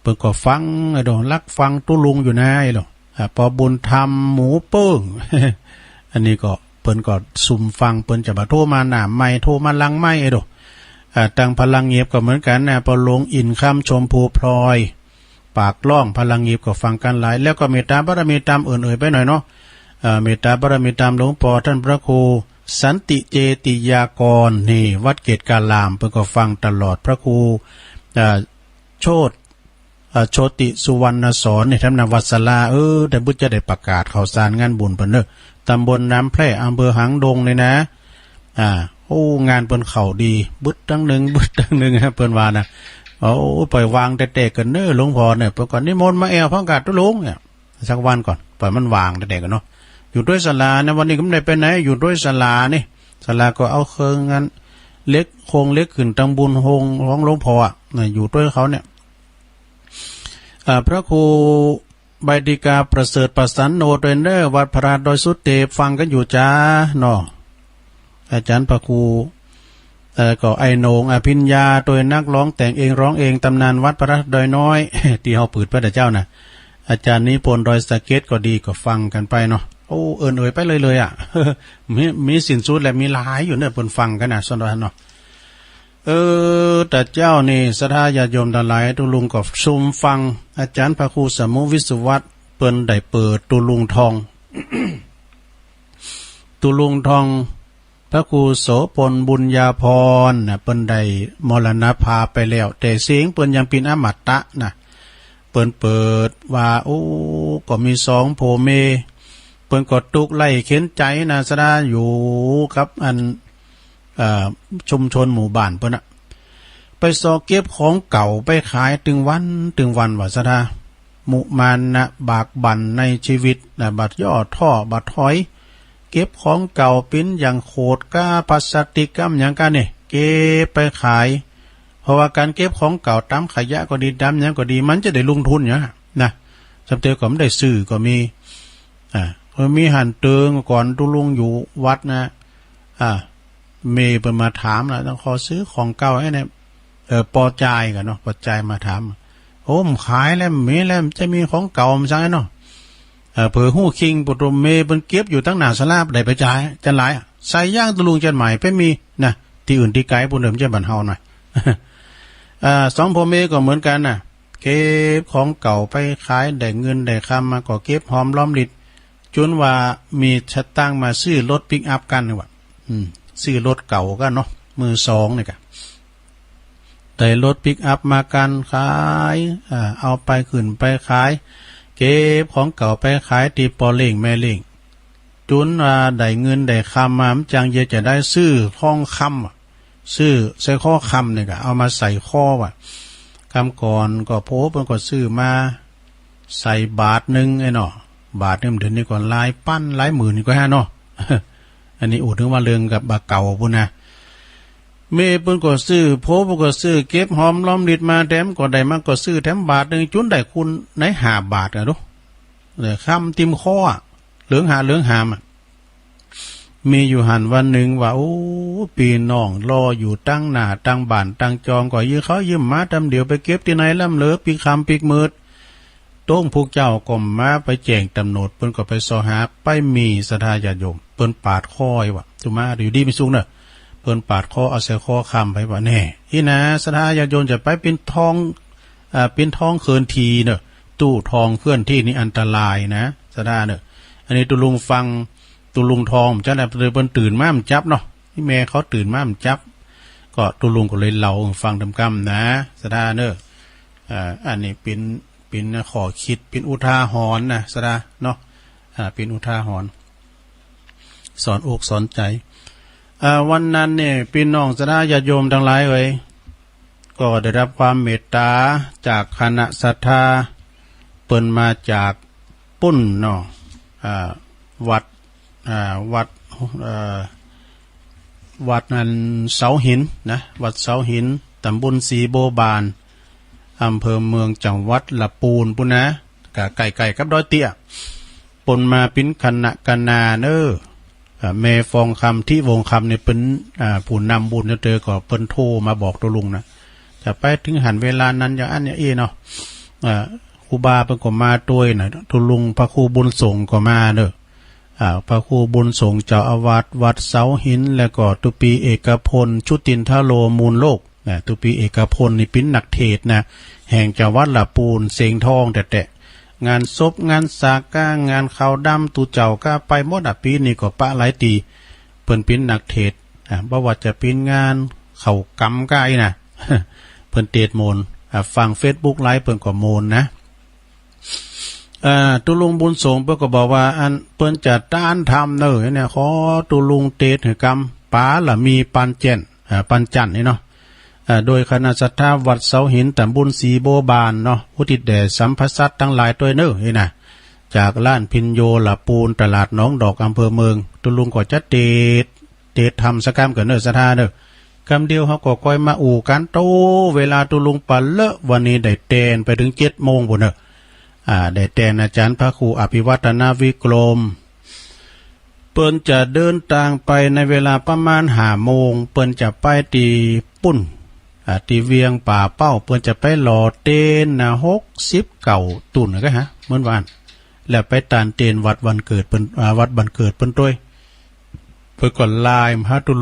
เปิ้นก็ฟังไอ้โด ลักฟังตุ๊ลุงอยู่นะไอ้โด อ่า ป้อบุญธรรมหมูเปิ้ง อันนี้ก็เปิ้นก็ซุ่มฟัง เปิ้นจะมาโทรมาหน้าไมค์ โทรมาหลังไมค์ไอ้โด อ่า ตังพลังเงียบก็เหมือนกั๋นนะ ป้อหลวงอินคำชมพูพลอย ปากล่อง พลังเงียบก็ฟังกั๋นหลาย แล้วก็เมตตาบารมีธรรมเอื่นเอ่ยไปหน่อยเนาะ เอ่อ เมตตาบารมีธรรมหลวงป้อต้านพระครูสันติเจติยากร นี่ วัดเกตการาม เปิ้นก็ฟังตลอด พระครู เอ่อ โชติ เอ่อ โชติสุวรรณสอน นี่ ธรรมนวัดสลา เออ แต่บึดจะได้ประกาศข่าวสารงานบุญเปิ้นเน้อ ตำบลน้ำแพร่ อำเภอหางดง นี่นะ อ่า โอ้ งานเปิ้นเข้าดี บึดตังหนึ่ง บึดตังหนึ่ง เปิ้นว่านะ โอ้ ปล่อยวางแต๊ๆ ก่อนเน้อ หลวงป้อเนี่ย เปิ้นก็นิมนต์มาแอ่วพร้อมกั๋นตุ๊ลุงเนี่ย สักวันก่อน ปล่อยมันว่างแต๊ๆ ก่อนเนาะ อยู่ตวยศาลานะ วันนี้ก็บ่ได้ไปไหน อยู่ตวยศาลานี่ ศาลาก็เอาเครื่องงานเหล็ก โครงเหล็กขึ้นตังบุญโฮงของหลวงป้ออะนะ อยู่ตวยเขาเนี่ย อ่า พระครูใบดิกาประเสริฐประสันโนตวยเน้อ วัดพระธาตุดอยสุเทพ ฟังกั๋นอยู่จ้าเนาะ อาจารย์พระครู เอ่อ ก็ไอ้โหน่งอภิญญา ตวยนักร้องแต่งเองร้องเอง ตำนานวัดพระธาตุดอยน้อย ตี้เฮาปืดไปแต่เจ๊านะ อาจารย์นิพนธ์ดอยสะเก็ดก็ดี ก็ฟังกั๋นไปเนาะ โอ้ เอิ้นเอ่ยไปเลยๆ อ่ะ มี มีสิ้นสุดแหละ มีหลายอยู่เน้อ เปิ้นฟังกั๋นนะ ส่วนน้อยเนาะ ဢိူဝ်ႈ တႃႇၸဝ်ႉၼႆႉ သတ်ႉထႃးယႃႇယုမ်ႇတင်းလၢႆ တူႈလုင်းၵေႃႈ သုမ်းၾင်ႇ ဢႃႇၸၢၼ်ႇၽြႃးၶူး သႃႇမုတ်ႉ ဝိတ်ႉသဝတ်ႉ ပိူၼ်ႈလႆႈပိုတ်ႇ တူႈလုင်းထွင်း တူႈလုင်းထွင်း ၽြႃးၶူး သူဝ်ႇပူၼ်ႇ ပုၺ်ႇၺႃႇၽွၼ်းၼႃႇ ပိူၼ်ႈလႆႈမရၼၽၢပ်ႈပႆလႅဝ်ႉ တႄႉသဵင်ႈပိူၼ်ႈယင်းပဵၼ်ဢမတၼႃႇ။ ပိူၼ်ႈပိုတ်ႇဝႃႈ ဢူဝ်ႈ ၵေႃႈမီးသွင်ၽူဝ်မေး ပိူၼ်ႈၵေႃႈတုၵ်ႉလႆႈၶဵၼ်ၸႂ်ၼႃႇ သတ်ႉထႃး ယူႇၵပ်းဢၼ် ဢိူဝ်ႇ ၸုမ်းၸူၼ်မူႇပၢၼ်ႇပိူၼ်ႈၼႃႇ ပႆႇသေႃႇၵဵပ်းၶွင်ၵဝ်ႇ ပႆႇၶၢႆ တိုင်ႈဝၼ်း တိုင်ႈဝၼ်းဝႃႈ သတ်ႉထႃး မုမႃႇၼႃႇ ပၢၵ်ႇပၼ်ႇၼႂ်းၸီးဝိတ်ႉၼႃႇ ပႆႇယေႃးထေႃး ပႆႇထွႆ ၵဵပ်းၶွင်ၵဝ်ႇ ပဵၼ်ယၢင်ႇၶူတ်ႇၵႃႈ ပလၢတ်ႉသတိၵ်ႉၵႃႈ ယၢင်ႇၵႃႈၼႆႉ ၵဵပ်းပႆႇၶၢႆ ပိူဝ်ႈဝႃႈ ၵၢၼ်ၵဵပ်းၶွင်ၵဝ်ႇ တၢမ်ၶယႃႉၵေႃႈလီ တၢမ်ယၢင်ႇၵေႃႈလီ မၼ်းၸင်ႇလႆႈလုင်းထုၼ်းယဝ်ႉၼႃႇ သမ်ႉတေၵေႃႈ မၼ်းလႆႈသိုဝ်ႉၵေႃႈမီး ဢႃႇ ၵေႃႈမီးႁၼ် တိူင်းၵွၼ်ႇ တူႈလုင်းယူႇဝတ်ႉၼႃႇ ဢႃႇ မေးပိူၼ်ႈမႃးထၢမ်ၼႃႇ ၸင်ႇၶေႃႈသိုဝ်ႉၶွင်ၵဝ်ႇ ဢၼ်ၼႆႉ ဢိူဝ်ႇ ပေႃႈၸၢႆးၵႃႈၼေႃႈ ပေႃႈၸၢႆးမႃးထၢမ် ဢူဝ်ႈ ဢမ်ႇၶၢႆလႄႈ ဢမ်ႇမီးလႄႈ ၸႂ်ႈမီးၶွင်ၵဝ်ႇ ဢမ်ႇၸႂ်ႈၼေႃႈ ဢိူဝ်ႇ ပိူဝ်ႈႁူႉၶိင်ႇ ပေႃးတူဝ်မေးပိူၼ်ႈၵဵပ်းယူႇတၢင်းၼႃႈသလႃး လႆႈပႆႇၸၢႆႇ ၸၢႆႇလၢႆ သႂ်ႇယၢင်ႇတူႈလုင်းၸၢႆႇမႂ်ႇ ပႆႇမီးၼႃႇ တီႈဢိုၼ်ႇတီႈၵႆ ပုၼ်ႉၼိူဝ်ၸၢႆႇပၼ်ႁဝ်းၼႃႇ ဢႃႇ သွင်ၽူဝ်မေးၵေႃႈမိူၼ်ၵၼ်ၼႃႇ ၵဵပ်းၶွင်ၵဝ်ႇပႆႇၶၢႆ လႆႈငိုၼ်းလႆႈၶမ်းမႃးၵေႃႈ ၵဵပ်းႁွမ်လွမ်ႉလိတ်ႈ ၸူၼ်ဝႃႈမီးသတၢင်ႇမႃးသိုဝ်ႉလူတ်ႉပိၵ်ႉဢပ်ႉၵၼ်ၼႆဝႃႇ ဢိုမ်ႇ သိုဝ်ႉလူတ်ႉၵဝ်ႇၵၼ်ၼေႃႈ မိုဝ်းသွင်ၼႆၵႃႈ လႆႈလူတ်ႉပိၵ်ႉဢပ်ႉမႃးၵၼ်ၶၢႆ ဢႃႇ ဢဝ်ပႆၶိုၼ်ႈပႆၶၢႆ ၵဵပ်းၶွင်ၵဝ်ႇပႆၶၢႆ တီႈပေႃႈလဵင်ႉမႄႈလဵင်ႉ ၸူၼ်ဝႃႈလႆႈငိုၼ်းလႆႈၶမ်းမႃး ၸင်ႇယႃႇၸႃႇလႆႈသိုဝ်ႉထွင်းၶမ်း သိုဝ်ႉသႂ်ႇၶေႃးၶမ်းၼႆၵႃႈ ဢဝ်မႃးသႂ်ႇၶေႃးဝႃႇ ၵမ်းၵွၼ်ႇၵေႃႈ ၽူဝ်ပိူၼ်ႈၵေႃႈသိုဝ်ႉမႃး သႂ်ႇပၢတ်ႇၼိုင်ႈ ဢေႃႈၼေႃႈ ပၢတ်ႇၼိုင်ႈ မိူဝ်ႈလဵဝ်ၼႆႉၵေႃႈ လၢႆပၼ်ႇလၢႆမိုၼ်ႇၵေႃႈႁႃႉၼေႃႈ ဢၼ်ၼႆႉဢုပ်ႇထိုင်ဝႃႈ လိူင်ႈၵပ်းပႃႇၵဝ်ႇပုၼ်ႉၼႃႇ မေးပိူၼ်ႈၵေႃႈသိုဝ်ႉ ၽူဝ်ပိူၼ်ႈၵေႃႈသိုဝ်ႉ ၵဵပ်းႁွမ်လွမ်ႉလိတ်ႈမႃး တႅမ်ႈၵေႃႈလႆႈ မၼ်းၵေႃႈသိုဝ်ႉထႅမ်ပၢတ်ႇၼိုင်ႈ ၸူၼ်လႆႈၶိုၼ်ႈၼႂ်းႁႃႈပၢတ်ႇၵႃႈလူး လႄႈၶမ်းတိမ်ႈၶေႃးဢႃႇ လိူင်ႁႃႈလိူင်ႁႃႈမႃး မီးယူႇႁၼ်ဝၼ်းၼိုင်ႈဝႃႈ ဢူဝ်ႈ ပီႈၼွင်ႉလေႃႇယူႇတၢင်းၼႃႈတၢင်းဝၢၼ်ႈတၢင်းၸွမ်ၵေႃႈ ယိုဝ်းၶဝ်ယိုဝ်းမႃး တမ်းလဵဝ်ပႆၵဵပ်းတီႈၼႆႈ လမ်းလိူဝ်ပိၵ်ႉၶမ်ႈပိၵ်ႉမိုတ်ႈ တူင်ႇၽုၵ်ႈၸဝ်ႈၵေႃႈမႃး ပႆၸႅင်ႈတမ်းၼူတ်ႇ ပိူၼ်ႈၵေႃႈပႆသွၵ်ႈႁႃ ပႆမီးသတ်ႉထႃးယႃႇယုမ်ႇ ပိူၼ်ႈပၢတ်ႇၶေႃးဝႃႈ ၸူးမႃးယူႇလီမီးသုၵ်ႉၼေႃႈ ပိူၼ်ႈပၢတ်ႇၶေႃး ဢဝ်သႂ်ႇၶေႃးၶမ်းပႆဝႃႈ ၼႄႇ ဢီႈၼႃႇ သတ်ႉထႃးယႃႇယုမ်ႇ ၸႃႉပႆပိၼ်ႇထွင်း ဢႃႇ ပိၼ်ႇထွင်းၶိုၼ်ႈထီႈၼေႃႈ တူႈထွင်းၶိုၼ်ႈထီႈၼႆႉ ဢၼ်တရၢႆႇၼႃႇ သတ်ႉထႃးၼေႃႈ ဢၼ်ၼႆႉ တူႈလုင်းၾင်ႇ တူႈလုင်းထွင်း ၸႃႉၼႃႇ ပိူၼ်ႈတိုၼ်ႇမႃး မၼ်းၸပ်းၼေႃႈ ၼႆႉမႄႈၶဝ်တိုၼ်ႇမႃး မၼ်းၸပ်း ၵေႃႈ တူႈလုင်းၵေႃႈလႆႈလဝ်ႈၾင်ႇတၢမ်ၵမ်းၼႃႇ သတ်ႉထႃးၼေႃႈ ဢႃႇ ဢၼ်ၼႆႉပဵၼ် ပဵၼ်ၶေႃႈၶိတ်ႉ ပဵၼ်ဢုတ်ႉထႃႇႁွၼ်ႇၼႃႇ သတ်ႉထႃးၼေႃႈ ဢႃႇ ပဵၼ်ဢုတ်ႉထႃႇႁွၼ်ႇ သွၼ်ဢူၵ်းသွၼ်ၸႂ် ဢႃႇ ဝၼ်းၼၼ်ႉၼႆႉ ပီႈၼွင်ႉသတ်ႉထႃးယႃႇယုမ်ႇတင်းလၢႆဢိူၺ်း ၵေႃႈလႆႈႁပ်ႉၶႂၢမ်းမႅတ်ႉတႃႇ ၸၢၵ်ႇၶၼႃႉသတ်ႉထႃး ပိူၼ်ႈမႃးၸၢၵ်ႇပုၼ်ႉၼေႃႈ ဢႃႇ ဝတ်ႉ ဢႃႇ ဝတ်ႉ ဢိူဝ်ႇ ဝတ်ႉၼၼ်ႉ သဝ်ႁိၼ်ၼႃႇ ဝတ်ႉသဝ်ႁိၼ် တမ်းပူၼ်ႇသီႇပူဝ်ႇပၢၼ်ႇ ဢမ်ႇၽိူဝ်ႇမိူင်း ၸင်ႇဝတ်ႉလႃႈပုၼ်ႇပုၼ်ႉၼႃႇ ၵႃႈၵႆႉၵႆႉၵပ်းလွႆတႄႉ ပုၼ်ႉမႃးပဵၼ်ၶၼႃႉၶၼႃႉၼေႃႈ ဢႃႇ မႄႈၾွင်ႇၶမ်း ထီႇဝူင်းၶမ်းၼႆႉ ပဵၼ် ဢႃႇ ၽူႈၼမ်းပုၼ်ႉၼႆႉ တေႃႈၵေႃႈ ပိူၼ်ႈထူဝ်းမႃးမွၵ်ႇတူႈလုင်းၼႃႇ ၸႃႉပႆထိုင်ႁၼ်ဝေႇလႃႇၼၼ်ႉ ယၢင်ႇဢၼ်ၼႆႉၼေႃႈ ဢႃႇ ၶူးပႃးပိူၼ်ႈၵေႃႈမႃးတူၺ်းၼႃႇ တူႈလုင်းၽြႃးၶူးပုၼ်ႇသူင်ႇၵေႃႈမႃးၼေႃႈ ဢႃႇ ၽြႃးၶူးပုၼ်ႇသူင်ႇ ၸဝ်ႈဢဝႃႇသၢတ်ႈ ဝတ်ႉသဝ်ႁိၼ် လႄႈၵေႃႈ တူႈပီႈဢေႇၵၽူၼ်း ၸုတိၼ်ႇထႃႇရူဝ်ႇ မူၼ်ႈလူၵ်ႈ ၼႃႇ တူႈပီႈဢေႇၵၽူၼ်းၼႆႉ ပဵၼ်ၼၵ်ႉထေႇတၼႃႇ ႁႅင်ႈၸဝ်ႈဝတ်ႉလႃႈပုၼ်ႉ သဵင်ထွင်းတႄႉတႄႉ ငၢၼ်းသူပ်း ငၢၼ်းသၢၵ်ႈၵႃႈ ငၢၼ်းၶဝ်ႈတၢမ်ႇတူႈၸဝ်ႈၵႃႈ ပႆမူတ်းဢႃႇ ပီႈၼႆႉၵေႃႈ ပႃးလၢႆတီႈ ပိူၼ်ႈပဵၼ်ၼၵ်ႉထေႇတၼႃႇ ပေႃးဝႃႈၸပဵၼ်ငၢၼ်းၶဝ်ႈၵမ်ၵႃႈၼႃႇ ပိူၼ်ႈတဵတ်ႇမူၼ်ႈ ဢႃႇ ၾင်ႇၾဵတ်ႉပုၵ်ႉလၢႆး ပိူၼ်ႈၵေႃႈမူၼ်ႈၼႃႇ ဢႃႇ တူႈလုင်းပုၼ်ႇသူင်ႇ ပိူၼ်ႈၵေႃႈပွင်ႇဝႃႈ ဢၼ်ပိူၼ်ႈၸႃႉတၢၼ်းထမ်းၼေႃႈ ၼႆႉၼႃႇ ၶေႃႈတူႈလုင်းတဵတ်ႇႁိုဝ်ၵမ်း ပႃႇရမီႇပၢၼ်ႇၸႅၼ်ႇ ဢႃႇ ပၢၼ်ႇၸၢၼ်ႇၼႆႉၼေႃႈ ဢႃႇ လူၺ်ႈၶၼႃႉသတ်ႉထႃး ဝတ်ႉသဝ်ႁိၼ် တမ်းပူၼ်ႇသီႇပူဝ်ႇပၢၼ်ႇၼေႃႈ ဢုတိတ်ႉတႄႇ သမ်ႇပသၢတ်ႈတင်းလၢႆတူၺ်းၼေႃႈ ၼႆႉၼႃႇ ၸၢၵ်ႇလၢၼ်ႉၽိၼ်ႇယူဝ်ႇ လႃႈပုၼ်ႇ တလၢတ်ႇၼွင်တွၵ်ႇ ဢမ်ႇၽိူဝ်ႇမိူင်း တူႈလုင်းၵေႃႈၸႃႉတဵတ်ႇ တဵတ်ႇထမ်းသေၵမ်းၵၼ်ၼေႃႈ သတ်ႉထႃးၼေႃႈ ၵမ်းလဵဝ်ႁဝ်းၵေႃႈၵွႆႈမႃးဢုပ်ႇၵၼ် တူၺ်းဝေႇလႃႇတူႈလုင်းပႃႈလႄႈ ဝၼ်းၼႆႉလႆႈတႅၼ်းပႆထိုင်ၸဵတ်းမူင်းပုၼ်ႉၼေႃႈ ဢႃႇ လႆႈတႅၼ်းဢႃႇၸၢၼ်ႇၽြႃးၶူး ဢၽိဝတ်ႉတၼႃႇဝိၵရူမ်ႇ ပိူၼ်ႈၸႃႉလိူၼ်ႈတၢင်းပႆ ၼႂ်းဝေႇလႃႇပရမၢၼ်ႇႁႃႈမူင်း ပိူၼ်ႈၸႃႉပႆတီႈပုၼ်ႉ ဢႃႇ တီႈဝဵင်းပႃႇပဝ်ႉ ပိူၼ်ႈၸႃႉပႆလေႃႇတဵၼ်းၼႃႇ ႁူၵ်းသိပ်းၵဝ်ႈတုၼ်ႇၼႃႇၶႃႈ မိူၼ်ဝႃႈ လႄႈပႆတၢၼ်ႇတဵၼ်းဝတ်ႉဝၢၼ်ႈၵိူတ်ႇပိူၼ်ႈ ဢႃႇ ဝတ်ႉဝၢၼ်ႈၵိူတ်ႇပိူၼ်ႈတူၺ်း ပိူၼ်ႈၵေႃႈလၢႆႈမႃးႁႃတူႈလုင်း ၶေႃႈတူ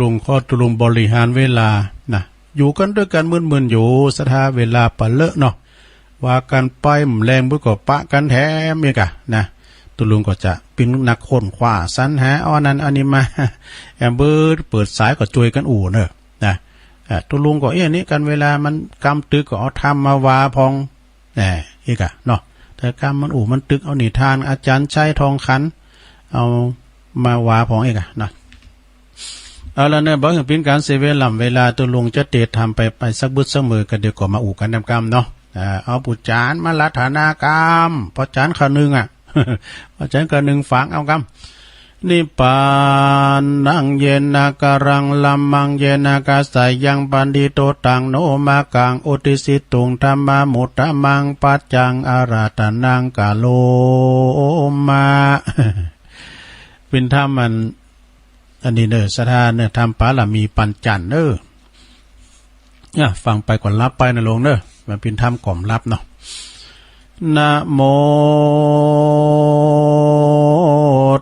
ႈလုင်းပေႃႇရိႁၢၼ်ဝေႇလႃႇၼႃႇ อยู่กันด้วยกันมึนๆอยู่ ศรัทธา เวลาปะเลอะเนาะ ว่ากันไป แมลงบุก็ปะกันแถมอีกอะนะ ตุลุงก็จะเป็นนักค้นคว้าสรรหาเอาอันนั้นอันนี้มา แอมเบิดเปิดสายก็ช่วยกันอู่เนอะนะ อ่ะ ตุลุงก็เอ้ยนี่กัน เวลามันกำตึกก็เอาธรรมมาว่าพอง แหม อีกอะเนาะ แต่กำมันอู่มันตึก เอานิทานอาจารย์ชัยทองขัน เอามาว่าพองอีกอะเนาะ เอาละเนอะ บ่ให้เป็นการเสียเวลา เวลา ตุลุงจะเตะทำไป ไปสักบึดสักมือก็เดี๋ยวก็มาอู่กันนำกำเนาะ อ่า เอาปู่จานมารัตนากรรม พ่อจานข้อหนึ่งอะ พ่อจานข้อหนึ่งฟังเอากำ นิพพานัง เยนะกะรัง ละมัง เยนะกะสายัง ปะณิโทตัง โนมะกัง อุทิสิตุง ธัมมามุตตะมัง ปัจจัง อาราธนัง กะโรมะ เป็นธรรมอัน อันนี้เนอะ ศรัทธาเนอะ ธรรมปารามีปัญจันเนอะ อ่ะ ฟังไปก่อนรับไปนะโลงเนอะ มันเป็นธรรมก่อมรับเนาะ นะโม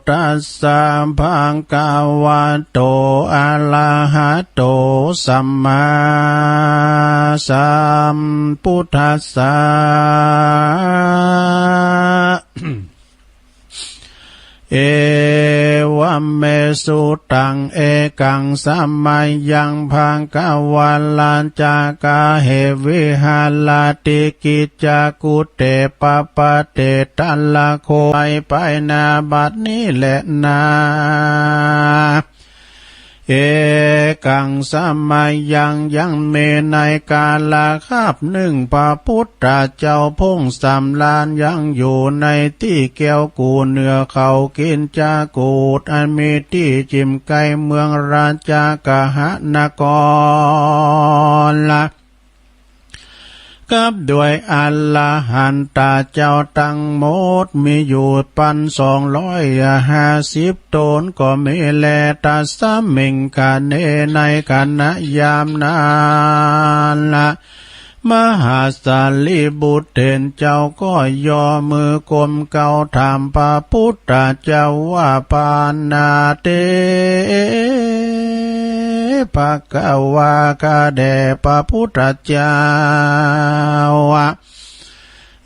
ตัสสะ ภะคะวะโต อะระหะโต สัมมาสัมพุทธัสสะ เอวัมเม สุตัง เอกัง สะมะยัง ภะคะวะ ราชะกะเห วิหะระติ กิจจากุเต ปะปะเต ตะละโค ไป ไป ณ บัดนี้แลนา เอกัง สะมะยัง ยังมีในกาละคาบหนึ่ง พระพุทธเจ้าพงสำราญยังอยู่ในตี้แก้วกูเหนือเขาคิจจากูฏ อันมีตี้จิ่มใก้เมืองราชะกะหะนคร กับด้วยอรหันตะเจ้าตังหมด มีอยู่ปันสองร้อยห้าสิบต๋น ก็มีแล ตัสสะมิงคะเน ในขณะยามนั้นละ มหาสารีบุตรเถรเจ้าก็ย่อมือก้มเก้าถามพระพุทธเจ้าว่า ปานาติ ภะคะวา ข้าแด่พระพุทธเจ้า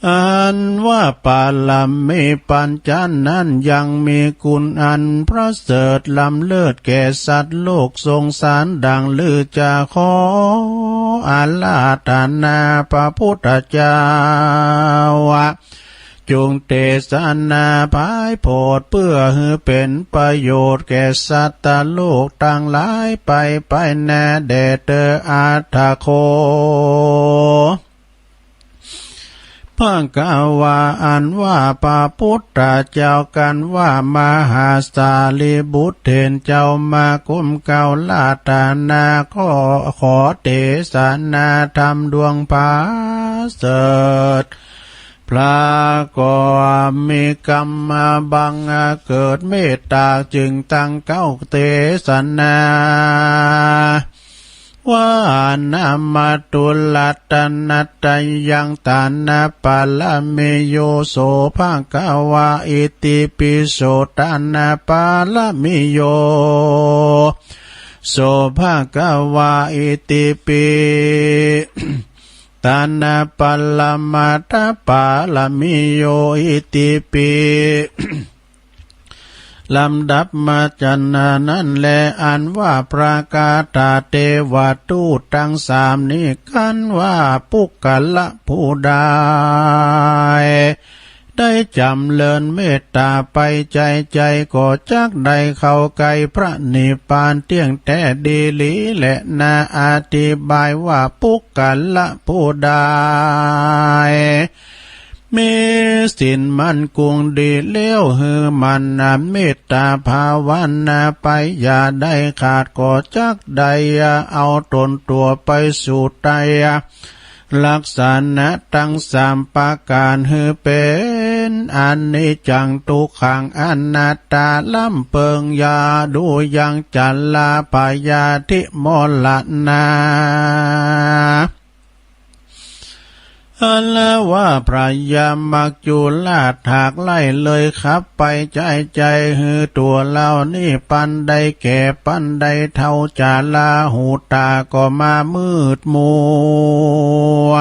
อันว่าปารามีปัญจันนั้นยังมีคุณอันประเสริฐล้ำเลิศแก่สัตว์โลกสงสารดังลือ จะขออาราธนาพระพุทธเจ้า จงเตสนาผายโผดเพื่อหื้อเป็นประโยชน์แก่สัตว์โลกตังหลายไปไปนาแด่เตออัตถะโค ภะคะวา อันว่าพระพุทธเจ้ากันว่ามหาสารีบุตรเถรเจ้ามาก้มเก้าราธนาขอขอเตสนาธรรมดวงประเสริฐ พระก็มีกำมาบังเกิดเมตตาจึงตั้งเก้าเตสนา ว่านามาตุรัตนัตยังตานาปารมีโย โสภะคะวา อิติปิโสตานาปารมีโย โสภะคะวา อิติปิ ตานาปรมัตถปารมีโย อิติปิ ลำดับมาจากนั้นแล อันว่าพระคาถาเทวทูตทั้งสามนี้กันว่าปุคคละผู้ใด ได้จำเริญเมตตาไปใจใจก็จักได้เข้าใกล้พระนิพพานเที่ยงแท้ดีหลีแลนา อธิบายว่าปุคคละผู้ใด มีศีลมั่นคงดีแล้วหื้อหมั่นเมตตาภาวนาไปอย่าได้ขาดก็จักได้เอาตนตัวไปสู่ไตร ลักษณะทั้งสามประการหื้อเป็นอนิจจังทุกขังอนัตตาล้ำเปิงอย่าดูยังจาราพยาธิมรณา อันว่าพระยามัจจุราชหากไล่เลยขับไปใจใจหือตัวเหล่านี้ปันใดแก่ปันใดเฒ่าจาลาหูตาก็มามืดมัว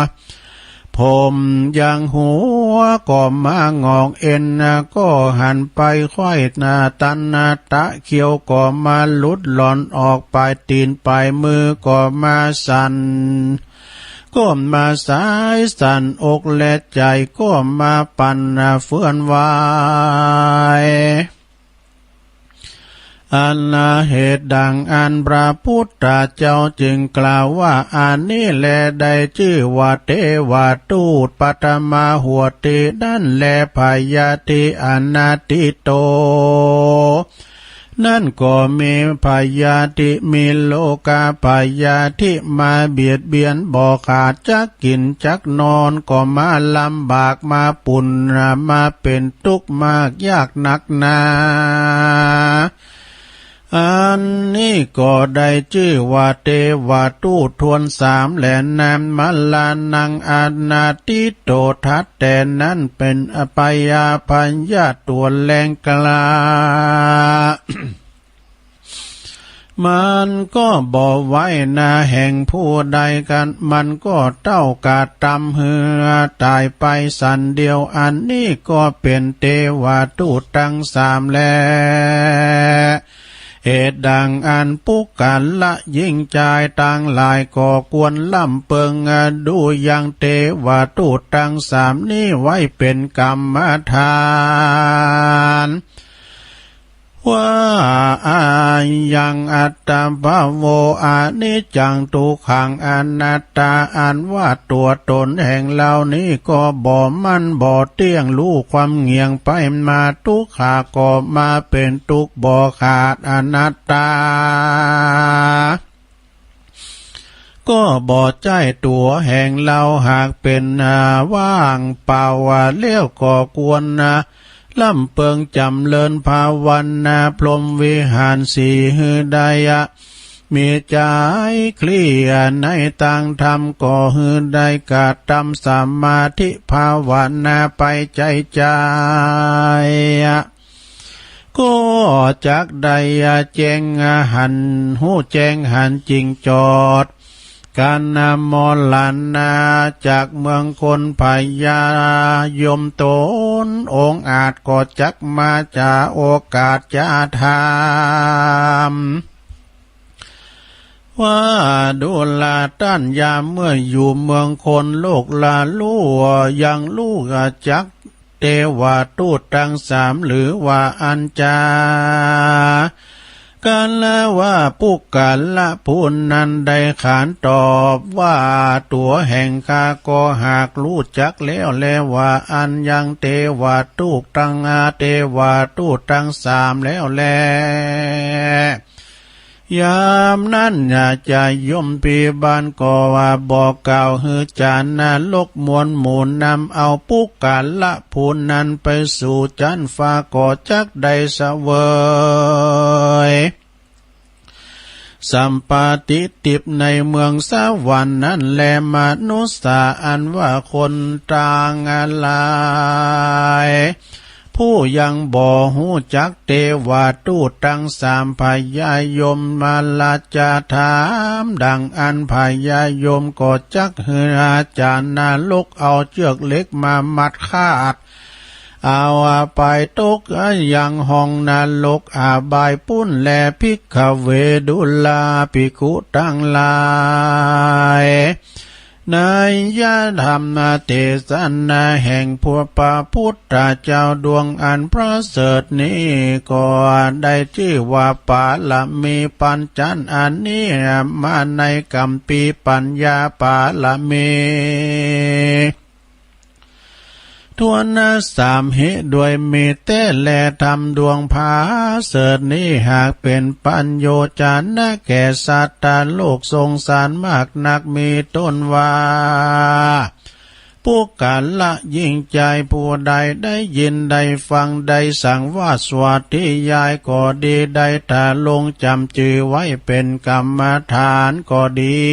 ผมยังหัวก็มางอกเอ็นก็หันไปไขว้หน้าตันหน้าตะเขียวก็มาหลุดหล่อนออกปลายตีนปลายมือก็มาสั่น ก็มาสายสั่นอกและใจก็มาปั่นเฟื่อนไหว อันเหตุดังอันพระพุทธเจ้าจึงกล่าวว่าอันนี้แลได้ชื่อว่าเทวทูตปัทมาหัวตินั่นแลพยาธิอนาทิโต นั่นก็มีพยาธิมีโรคาพยาธิมาเบียดเบียนบ่ขาดจักกินจักนอนก็มาลำบากมาปุ่นมาเป็นทุกข์มากยากหนักหนา อันนี้ก็ได้ชื่อว่าเทวทูตทวนสามแหละนามมาลานังอนาทิโตทัตแต่นั้นเป็นอปยาพยาตัวแรงกล้า มันก็บ่ไว้หน้าแห่งผู้ใดกัน มันก็เต้ากาดตำเหือตายไปสันเดียว อันนี้ก็เป็นเทวทูตทั้งสามแล เหตุดังอันปุคคละหญิงชายทั้งหลายก็ควรลำเปิงดูยังเทวทูตทั้งสามนี้ไว้เป็นกรรมฐาน ว่าอายังอัตตาภาโวอนิจจังทุกขังอนัตตา อันว่าตัวตนแห่งเรานี้ก็บ่มั่นบ่เตี้ยง รู้ความเงี่ยงไปมา ทุกขาก็มาเป็นทุกข์บ่ขาดอนัตตา ก็บ่ใจ้ตั๋วแห่งเราหากเป๋นว่างเป่าแล้วก็ควรลำเปิงจ๋ำเริญภาวนาพรหมวิหารสี่หื้อได้มีใจ๋เคลียร์ในตางธรรมก็หื้อได้กระทำสมาธิภาวนาไปใจ๋ใจ๋ ก็จักได้แจ้งหันฮู้แจ้งหันจริงจอด การนำมรณาจากเมืองคนพญายมตนองอาจก็จักมาจะโอกาสจะถาม ว่าดูราต้านยามเมื่ออยู่เมืองคนโลกละลู่ยังลู่จักเทวทูตทั้งสามหรือว่าอันจา กันละว่าปุคคละผู้นั้นได้ขานตอบว่าตั๋วแห่งข้าก็หากรู้จักแล้วแลว่าอันยังเทวทูตทั้งอาเทวทูตทั้งสามแล้วแล ยามนั้นจะยมพิบาลก็ว่าบอกกล่าวหื้อจานนรกมวลหมู่นำเอาปุคคละผู้นั้นไปสู่จันฟ้าก็จักได้เสวย สัมปติทิพย์ในเมืองสวรรค์นั้นแลมนุษย์อันว่าคนต่างหลาย ผู้ยังบ่ฮู้จักเทวทูตทั้งสามพญายมมาลาจะถามดังอันพญายมก็จักหื้ออาจารย์นรกเอาเจือกเหล็กมามัดขาด เอาไปตกยังห้องนรกอบายปุ้นแล ภิกขเว ดูราภิกขุตังหลาย ในยธรรมเทศนาแห่งพระพุทธเจ้าดวงอันประเสริฐนี้ก็ได้ชื่อว่าปารมีปัญจันอันนี้มาในกัมปีปัญญาปารมี ทวนสามเหตุด้วยมีเตแลธรรมดวงผาเสริฐนี้หากเป็นปัญโยชนะแก่สัตว์โลกสงสารมากนักมีต้นว่า ปุคคละยิ่งใจผู้ใดได้ยินได้ฟังได้สังวาสวัตถิยายก็ดีได้ถาลงจำจือไว้เป็นกรรมฐานก็ดี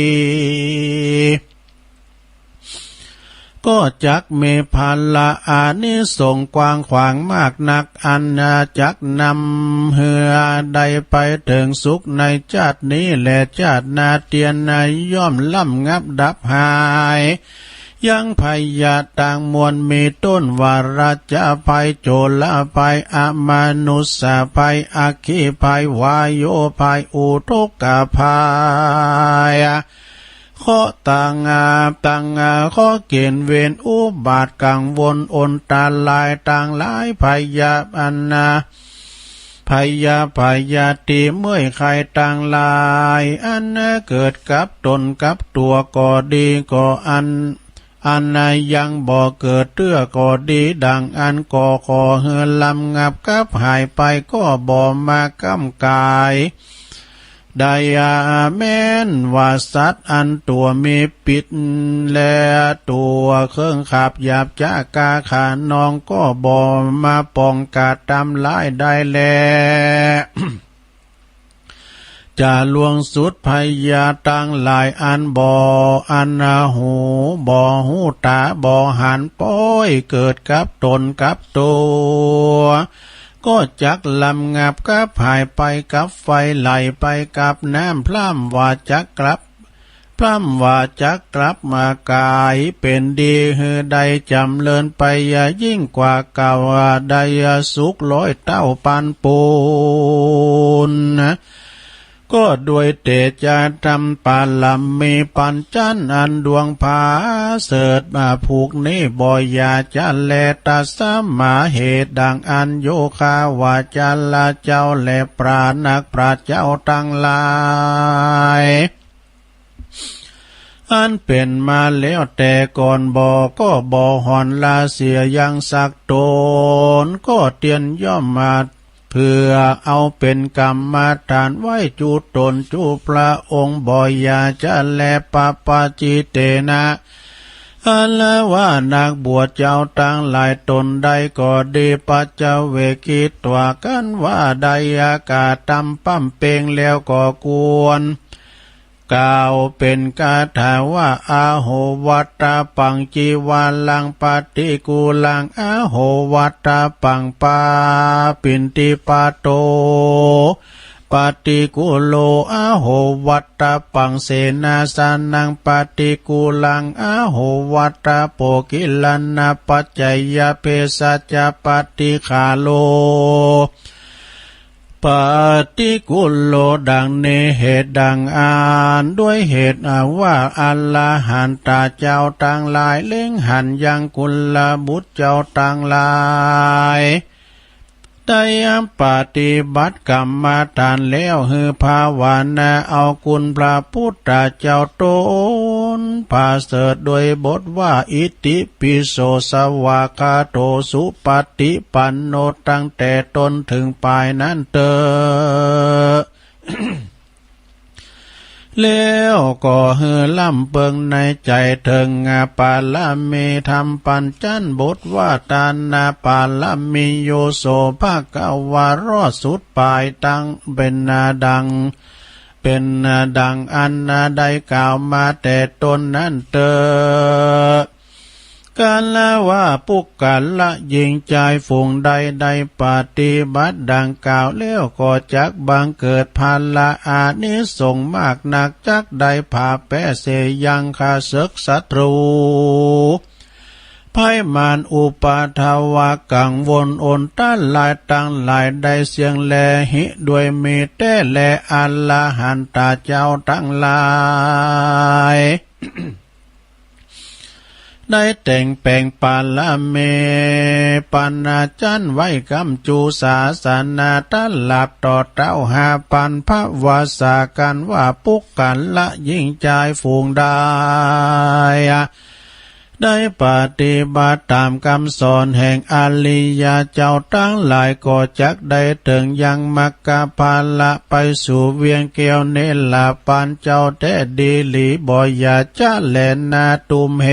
ก็จักมีผละอานิสงส์กว้างขวางมากนัก อันจักนำหื้อได้ไปเถิงสุขในชาตินี้และชาติหน้าเตียน ย่อมระงับดับหาย ยังพยาธิต่างมวล มีต้นว่าราชภัย โจรภัย อมนุษยภัย อัคคีภัย วายุภัย อุทกภัย เคราะห์ต่างๆ เคราะห์เกณฑ์เวรอุบัติ กังวลอันตรายต่างหลาย พยาธิอันนา พยาธิพยาธิเมื่อยไข้ต่างหลาย อันเกิดกับตนกับตัวก็ดี ก็อัน อันยังบ่เกิดเตื้อก็ดี ดังอั้นก็ขอหื้อระงับกับหายไป ก็บ่มาก้ำก๋าย ได้แม้นว่าสัตว์อันตัวมีพิษ และตัวเครื่องขับหยาบช้า กล้าฆ่าน้อง ก็บ่มาป้องกันทำลายได้แล จะล่วงสุดพยาธิต่างหลาย อันบ่ อันหูบ่ฮู้ ตาบ่หัน ป้อยเกิดกับตนกับตัว ก็จักระงับกับหายไป กับไฟไหลไปกับน้ำ พร่ำว่าจักกลับ พร่ำว่าจักกลับมากายเป็นดี หื้อได้จ๋ำเริญไปยิ่งกว่าเก่า ได้สุขร้อยเต้าปานปูน ก็ด้วยเตจาธรรมปารมีปัญจันอันดวงผาเสริฐมาผูกนี้ บ่อย่าจะแล ตัสมา เหตุดังอั้น โยคาวาจาเจ้า และพระนักปราชญ์เจ้าทั้งหลาย อันเป็นมาแล้วแต่ก่อน บ่ก็บ่หอนละเสียยังสักตน ก็เตียนย่อมมา เพื่อเอาเป็นกรรมฐานไว้จุตนจุพระองค์ บ่อย่าจะแล ปปาจิเตนะ อันว่านักบวชเจ้าทั้งหลาย ตนใดก็ดี ปัจจเวกขิตว่า กันว่าได้กระทำพร่ำเพลงแล้ว ก็ควรกล่าวเป็นคาถาว่า อาโหวัตตปัง จีวาลังปฏิกูลัง อาโหวัตตปัง ปาปินติปาโต ปฏิกูโล อาโหวัตตปัง เสนาสนังปฏิกูลัง อาโหวัตตโปกิลนาปัจจยเภสัชปฏิคาโล ปฏิกูโล ดังนี้ เหตุดังอั้น ด้วยเหตุว่าอรหันตาเจ้าทั้งหลายเล็งหันยังกุลบุตรเจ้าทั้งหลาย ได้ปฏิบัติกรรมฐานแล้ว หื้อภาวนาเอาคุณพระพุทธเจ้าตนประเสริฐ โดยบทว่า อิติปิโสสวากขาโต สุปฏิปันโน ตั้งแต่ต้นถึงปลายนั้นเตอ แล้วก็หื้อลำเปิงในใจเถิงปารมีธรรมปัญจันบทว่า ทานปารมี โยโสภะคะวะ รอดสุดปลายตั้งเป็นดัง เป็นดังอันได้กล่าวมาแต่ต้นนั้นเตอ กันว่าปุคคละหญิงชายฝูงใดได้ปฏิบัติดังกล่าวแล้ว ก็จักบังเกิดผละอานิสงส์มากนัก จักได้ผ่าแพ้เสยยังข้าศึกศัตรูภัยมารอุปาทวะกังวลอันตรายทั้งหลายได้เสี้ยงแล หิด้วยมีแต๊แล อรหันตาเจ้าทั้งหลาย ได้แต่งแปลงปารมีปัญจันไว้กำจูศาสนา ตลอดต่อเต้าห้าปันพระวาสา กันว่าปุคคละหญิงชายฝูงใด ได้ปฏิบัติตามคำสอนแห่งอริยเจ้าทั้งหลาย ก็จักได้เถิงยังมรรคผละ ไปสู่เวียงแก้วนิรปานเจ้าแต๊ดีหลี บ่อย่าจะแลนา ตุมเห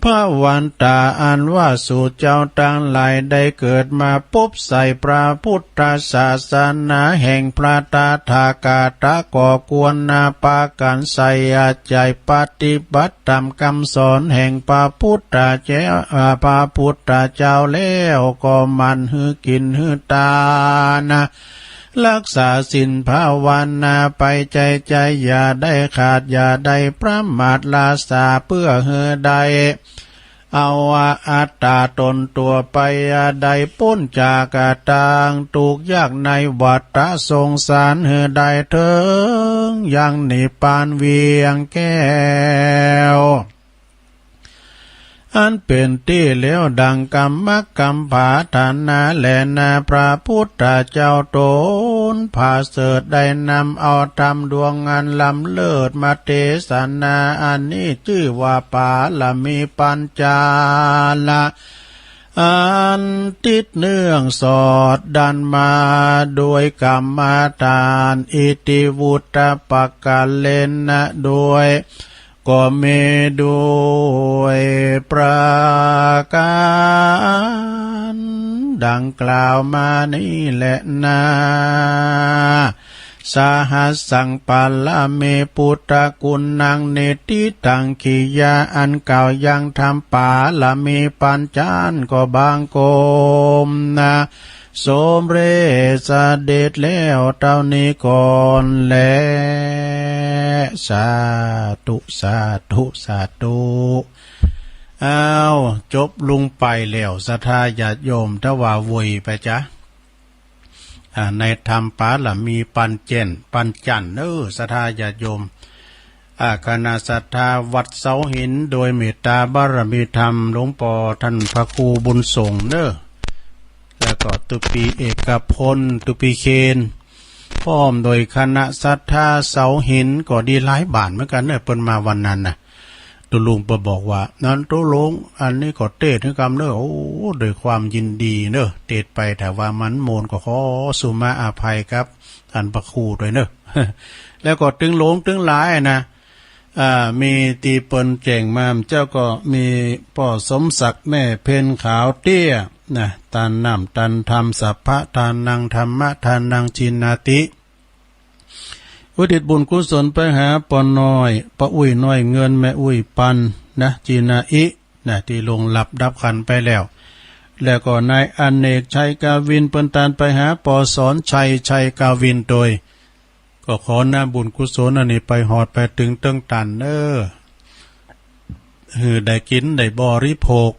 พระวันตาอันว่าสูเจ้าตังหลายได้เกิดมาปุ๊บใส่พระพุทธศาสนาแห่งพระตถาคตะก็ควรนาปากันใส่อาใจปฏิบัติตามคำสอนแห่งพระพุทธเจ้า พระพุทธเจ้าแล้วก็หมั่นหื้อกินหื้อตาน รักษาศีลภาวนาไปใจใจอย่าได้ขาดอย่าได้ประมาทลาสาเพื่อหื้อได้เอาอัตตาตนตัวไปได้พ้นจากตางทุกข์ยากในวัฏสงสารหื้อได้เถิงยังนิพพานเวียงแก้ว อันเป็นตี้แล้วดังกำมักกำปรารถนาแลนา พระพุทธเจ้าตนผาเสริฐได้นำเอาธรรมดวงอันล้ำเลิศมาเทศนา อันนี้ชื่อว่าปารมีปัญจาละ อันติดเนื่องสอดดันมาโดยกรรมฐานอิติวุตตปกะเลนะโดย ก็มีด้วยประการดังกล่าวมานี้แหละนา สหัสสังปารมีพุทธคุณนังนิติตังกิยาอันกล่าวยังธรรมปารมีปัญจานก็บางกมนะ สมเร็จเสด็จแล้วเท่านี้ก่อนแล สาธุ สาธุ สาธุ อ้าว จบลงไปแล้ว ศรัทธาญาติโยม ถ้าว่าโวยไปจ๊ะ อ่า ในธรรมปารมีปัญเจน ปัญจันทร์ เออ ศรัทธาญาติโยม อ่า คณะศรัทธาวัดเสาหิน โดยเมตตาบารมีธรรม หลวงปอท่านพระครูบุญส่งเนอะ แล้วก็ตุปีเอกพล ตุปีเคน พร้อมโดยคณะศรัทธาเสาหิน ก็ดีหลายบ้านเหมือนกันเนอะ เปิ้นมาวันนั้นนะ ตุ๊ลุงเปิ้นบอกว่า นั้นตุ๊ลุง อันนี้ก็เตศน์หื้อกำเนอะ โอ้ โดยความยินดีเนอะ เตศน์ไป ถ้าว่ามันโมนก็ขอสุมาอภัยครับ ท่านพระครูด้วยเนอะ แล้วก็ตึงหลวงตึงหลายนะ อ่า มีตี้เปิ้นแจ้งมา เจ้าก็มีป้อสมศักดิ์ แม่เพ็ญขาวเตี้ยนะ ทานน้ำทานธรรม สัพพะทานัง ธรรมะทานัง จีนาติ อุทิศบุญกุศลไปหาป้อน้อย ป้าอุ้ยน้อยเงิน แม่อุ้ยปันนะ จีนาอินะ ที่ล่วงลับดับขันธ์ไปแล้ว แล้วก็นายอเนกชัยกาวิน เปิ้นทานไปหาป้อสอนชัย ชัยกาวินโดย ก็ขอน้ำบุญกุศลอันนี้ไปหอดไปถึงเติงตันเนอ หื้อได้กินได้บริโภค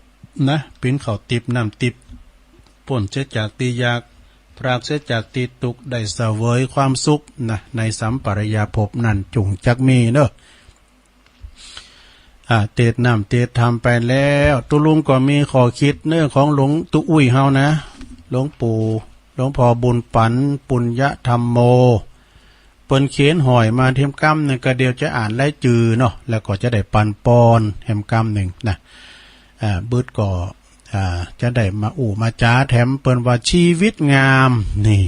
นะ ปิ้นข้าวติบน้ำติบ พ้นเสียจากตี้ยาก ปราศเสียจากตี้ทุกข์ ได้เสวยความสุขนะ ในสัมปรายภพนั้นจุ่งจักมีเนอะ อ่า เตศน์น้ำเตศน์ธรรมไปแล้ว ตุ๊ลุงก็มีข้อคิดเนอะ ของหลวงตุ๊อุ้ยเฮานะ หลวงปู่ หลวงพ่อบุญปัน ปุญญธรรมโม เปิ้นเขียนห้อยมาแหมกำหนึ่ง ก็เดี๋ยวจะอ่านรายจื่อเนาะ แล้วก็จะได้ปันปอนแหมกำหนึ่งนะ อ่า บึดก็ อ่า จะได้มาอู้มาจ๋าแถม เปิ้นว่าชีวิตงาม นี่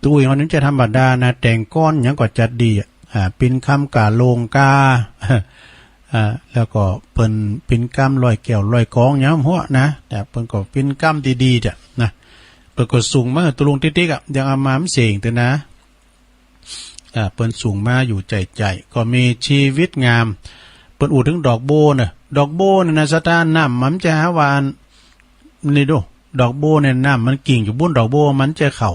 ตุ๊อุ้ยเฮานี่จะธรรมดานะ แต่งกลอนหยังก็จัดดีอะ อ่า ปิ้นกำกาโลงกา อ่า แล้วก็เปิ้นปิ้นกำร้อยแก้วร้อยกองหยังหัวนะ แต่เปิ้นก็ปิ้นกำดีๆ จ้ะนะ เปิ้นก็ส่งมาให้ตุ๊ลุงติ๊กๆ อะ ยังเอามามันเสียงเตอนะ อ่า เปิ้นส่งมาอยู่ใจ๋ๆ ก็มีชีวิตงาม เปิ้นอู้ถึงดอกบัวเนอะ ดอกบัวเนี่ยนะ ศรัทธา น้ำมันจะหาว่าอัน นี่ดู ดอกบัวเนี่ย น้ำมันกิ่งอยู่บุ้นดอกบัว มันจะเข้า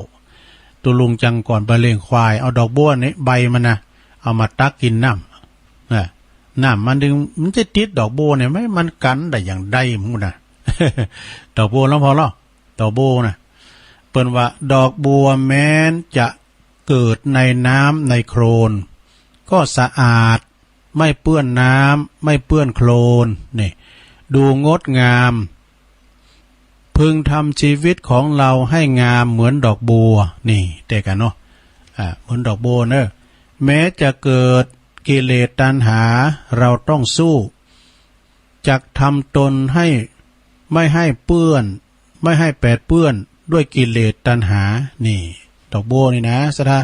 ตุ๊ลุงจังก่อนไปเลี้ยงควาย เอาดอกบัวนี่ ใบมันนะ เอามาตักกินน้ำ นะ น้ำมันถึง มันจะติดดอกบัวเนี่ยไหม มันกั๋นได้อย่างใดหมู่นะ ดอกบัวแล้วพอแล้ว ดอกบัวนะ เปิ้นว่าดอกบัวแม้นจะเกิดในน้ำในโคลน ก็สะอาด ไม่เปื้อนน้ำ ไม่เปื้อนโคลน นี่ ดูงดงาม พึงทำชีวิตของเราให้งามเหมือนดอกบัว นี่ เต๋อกั๋นเนาะ อ่า เหมือนดอกบัวเนอะ แม้จะเกิดกิเลสตัณหา เราต้องสู้ จักทำตนให้ไม่ให้เปื้อน ไม่ให้แปดเปื้อนด้วยกิเลสตัณหา นี่ ดอกบัวนี่นะ ศรัทธา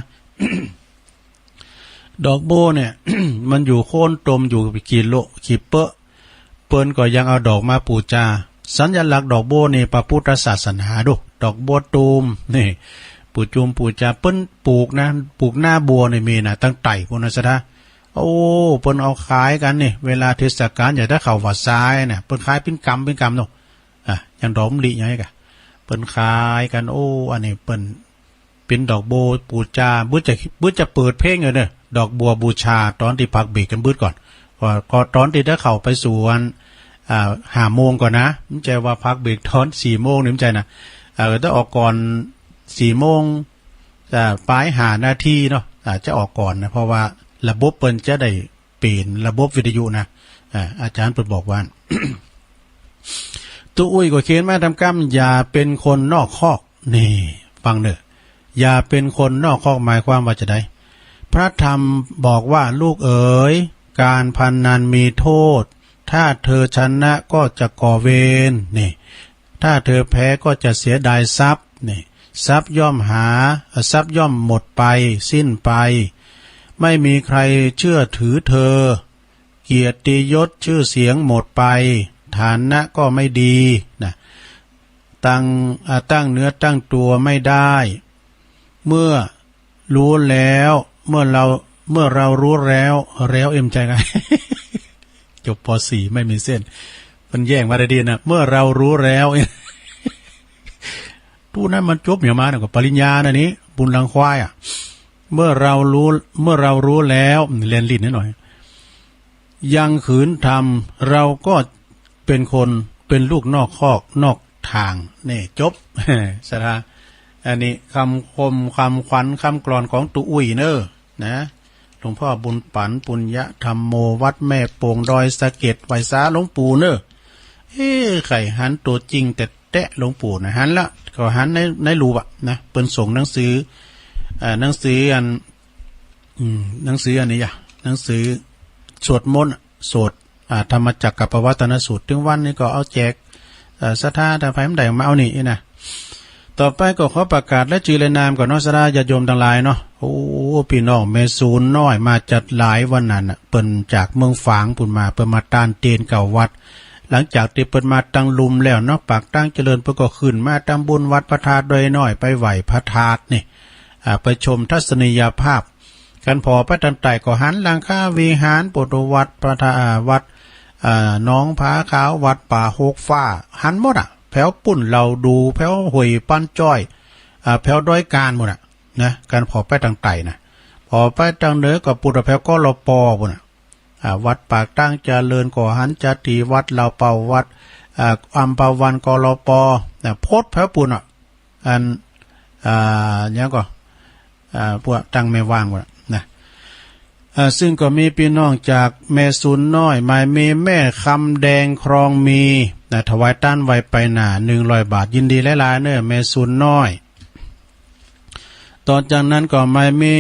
ดอกบัวเนี่ย มันอยู่โคลนตม อยู่ขี้โละขี้เปอะ เปิ้นก็ยังเอาดอกมาปูชา สัญลักษณ์ดอกบัวนี่ พระพุทธศาสนาดู ดอกบัวตูมนี่ ปูจุมปูชา เปิ้นปลูกนะ ปลูกหน้าบัวนี่มีนะ ตั้งแต่พุ้นนะ ศรัทธา โอ้ เปิ้นเอาขายกันนี่ เวลาเทศกาลใหญ่ ถ้าเข้าวัดซ้ายนะ เปิ้นขายเป็นกำเป็นกำเนาะ อ่ะ อย่างดอกมะลิอย่างเงี้ยกะ เปิ้นขายกัน โอ้ อันนี้เปิ้น เป็นดอกบัวปูชา บึดจะ บึดจะเปิดเพลงอยู่เด้อ ดอกบัวบูชา ตอนที่พักเบรกกันบึดก่อน ก็ ก็ตอนที่ได้เข้าไปสวน อ่า ห้าโมงก่อนนะ ไม่ใช่ว่าพักเบรกตอนสี่โมงนี่ ไม่ใช่นะ อ่า ก็จะออกก่อนสี่โมง อ่า ปลายห้านาทีเนาะ อ่า จะออกก่อนนะ เพราะว่าระบบเปิ้นจะได้เปลี่ยนระบบวิทยุนะ อ่า อาจารย์เปิ้นบอกว่า ตุ๊อุ้ยก็เขียนมาตามกำ อย่าเป็นคนนอกคอก นี่ ฟังเด้อ อย่าเป็นคนนอกคอก หมายความว่าจะได พระธรรมบอกว่า ลูกเอ๋ย การพนันมีโทษ ถ้าเธอชนะก็จะก่อเวร นี่ ถ้าเธอแพ้ก็จะเสียดายทรัพย์ นี่ ทรัพย์ย่อมหา ทรัพย์ย่อมหมดไป สิ้นไป ไม่มีใครเชื่อถือเธอ เกียรติยศชื่อเสียงหมดไป ฐานะก็ไม่ดีนะ ตั้ง อ่า ตั้งเนื้อตั้งตัวไม่ได้ เมื่อรู้แล้ว เมื่อเรา เมื่อเรารู้แล้ว แล้วเอ็มใจไง จบ ป.สี่ ไม่มีเส้น มันแย่งมาได้ดีนะ เมื่อเรารู้แล้ว ตู้นั้นมันจบเหี่ยวมาเนี่ย ก็ปริญญานะนี่ บุญลังควายอ่ะ เมื่อเรารู้ เมื่อเรารู้แล้ว เล่นลิ้นนิดหน่อย ยังขืนทำ เราก็เป็นคน เป็นลูกนอกคอกนอกทาง นี่จบ ศรัทธา อันนี้คำคม คำขวัญ คำกลอนของตุ๊อุ้ยเนอะ นะ หลวงพ่อบุญปัน ปุญญธรรมโม วัดแม่โป่ง ดอยสะเก็ด ไหว้สาหลวงปู่เนอะ เอ้ ใครหันตัวจริงแต่แตะหลวงปู่นะ หันละ ก็หันใน ในรูปอะนะ เปิ้นส่งหนังสือ อ่า หนังสืออัน อืม หนังสืออันนี้อะ หนังสือสวดมนต์อะ สวด อ่า ธรรมจักรกัปปวัตตนสูตร ถึงวันนี้ก็เอาแจก เอ่อ ศรัทธา ถ้าใครไม่ได้มาเอานี่นะ ต่อไปก็ขอประกาศและชื่อและนามก่อนเนาะ ศรัทธาญาติโยมทั้งหลายเนาะ โอ้ พี่น้องแม่ศูนย์น้อยมาจัดหลายวันนั้นน่ะ เปิ้นจากเมืองฝางปุ้นมา เปิ้นมาตานเตนเก่าวัด หลังจากที่เปิ้นมาตังลุมแล้วเนาะ ปากตางเจริญ เปิ้นก็ขึ้นมาทำบุญวัดพระธาตุดอยน้อย ไปไหว้พระธาตุนี่ อ่า ไปชมทัศนียภาพ กันผ่อไปตังใต้ก็หันหลังคาวิหาร ปุตวัดพระธาตุ อ่า วัด อ่า หนองผาขาว วัดป่าหกฟ้า หันหมดอะ แผวปุ้นเหล่าดู แผวห้วยปันจ้อย อ่า แผวดอยกานหมดอะนะ กันผ่อไปตังใต้นะ ผ่อไปตังเหนือก็ปุ้นแผวกลป ปุ้นอะ อ่า วัดปากตางเจริญก็หันจะที่วัดเหล่าเป่า วัด อ่า อัมพวัน กลป นะ พดแผวปุ้นอะ อัน อ่า เนี้ยก็ อ่า พวกตังแม่วางหมดอะนะ อ่า ซึ่งก็มีพี่น้องจากแม่ศูนย์น้อย หมายมีแม่คำแดงครองมี นะ ถวายต้านไว้ไปหน้า หนึ่งร้อยบาท ยินดีหลายๆเนอะ แม่ศูนย์น้อย ต่อจากนั้นก็หมายมี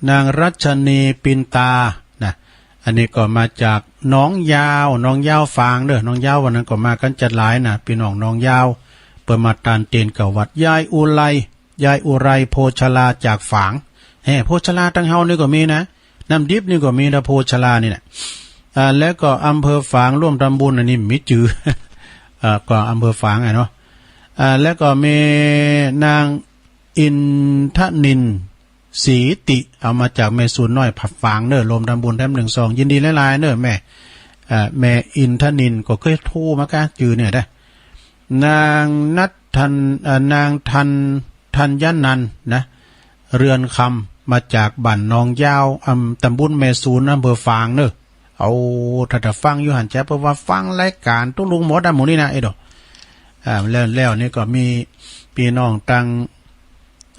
นางรัชนีปินตา นะ อันนี้ก็มาจากหนองยาว หนองยาวฝางเด้อ หนองยาววันนั้นก็มากันจัดหลายนะ พี่น้องหนองยาว เปิ้นมาตานเตนเก่าวัด ยายอุไร ยายอุไรโพชลาจากฝาง แฮ่ โพชลาตังเฮานี่ก็มีนะ น้ำดิบนี่ก็มีนะ โพชลานี่นะ อ่า แล้วก็อำเภอฝางร่วมทำบุญ อันนี้มีจื่อ อ่า ก็อำเภอฝางอะเนาะ อ่า แล้วก็มีนางอินทนิน ศรีติ เอามาจากแม่ศูนย์น้อยผัดฝางเนอะ ร่วมทำบุญแถมหนึ่งซอง ยินดีหลายๆเนอะแม่ อ่า แม่อินทนินก็เคยโทรมาก้าจื่อเนี่ยนะ นางนัทธัน เอ่อ นางธัน ธัญญนันท์นะ เรือนคำ มาจากบ้านหนองยาว อำ ตำบลแม่ศูนย์ อำเภอฝางเนอะ เอา ถ้าจะฟังอยู่หันแจ๊บ เพราะว่าฟังรายการตุ๊ลุงหมดอะหมู่นี่นะ เอ้ยดอก อ่า แล้ว แล้วนี่ก็มีพี่น้องตัง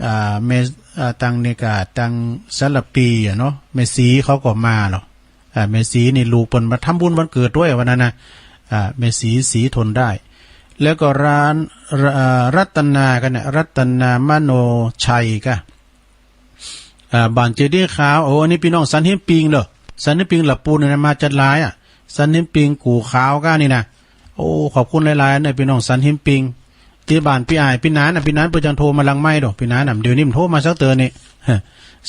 อ่า แม่ อ่า ตังนี่ก็ตังสารปีอะเนาะ แม่ศรีเขาก็มาเนาะ อ่า แม่ศรีนี่ลูกเปิ้นมาทำบุญวันเกิดด้วยวันนั้นนะ อ่า แม่ศรี ศรีทนได้ แล้วก็ร้าน อ่า รัตนากันเนี่ย รัตนามโนชัยก็ อ่า บ้านเจดีย์ขาว โอ้ อันนี้พี่น้องสันหิมปิงเด้อ สันหิมปิงละปูนเนี่ยนะ มาจัดหลายอะ สันหิมปิงกู่ขาวก้านี่นะ โอ้ ขอบคุณหลายๆเนี่ย พี่น้องสันหิมปิง ที่บ้านพี่อ้าย พี่หนานน่ะ พี่หนานเปิ้นจังโทรมาหลังไมค์ดอก พี่หนานน่ะ เดี๋ยวนี้มันโทรมาสักเตือนนี่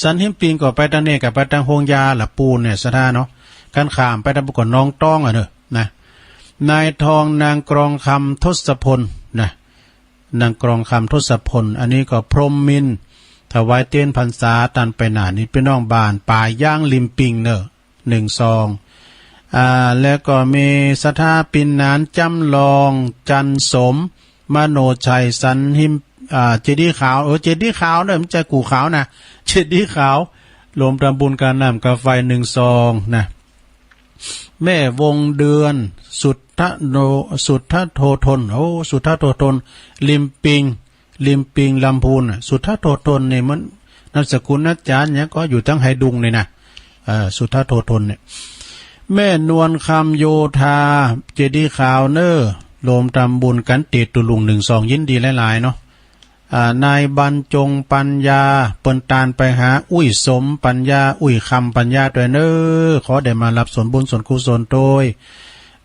สันหิมปิงก็ไปทางนี่ ก็ไปทางโฮงยาละปูนเนี่ย ศรัทธาเนาะ กันข้ามไปทางบุกน้องต้องอะเนอะ นะ นายทองนางกรองคำทศพลนะ นางกรองคำทศพล อันนี้ก็พรหมมินทร์ ถวายเตียนพรรษาตันไปหนานี่ พี่น้องบ้านป่ายางริมปิงเนอะ หนึ่งซอง อ่า แล้วก็มีศรัทธาปินหนานจำลอง จันทร์สม มโนชัย สันหิม อ่า เจดีย์ขาว เออ เจดีย์ขาวเนอะ ไม่ใช่กู่ขาวนะ เจดีย์ขาว รวมทำบุญการน้ำกาไฟ หนึ่งซองนะ แม่วงเดือน สุทธโน สุทธโททน โอ้ สุทธโททน ริมปิง ริมปิง ลำพูนน่ะ สุทธโททนนี่มันนามสกุลอาจารย์เนี่ยก็อยู่ตั้งไหดุงเลยนะ เอ่อ สุทธโททนเนี่ย แม่นวลคำโยธา เจดีย์ขาวเนอ รวมทำบุญกันติดตุลุง หนึ่งซอง ยินดีหลายๆเนาะ อ่า นายบรรจงปัญญา เปิ้นตานไปหา อุ้ยสมปัญญา อุ้ยคำปัญญาด้วยเนอ ขอได้มารับส่วนบุญส่วนกุศลโดย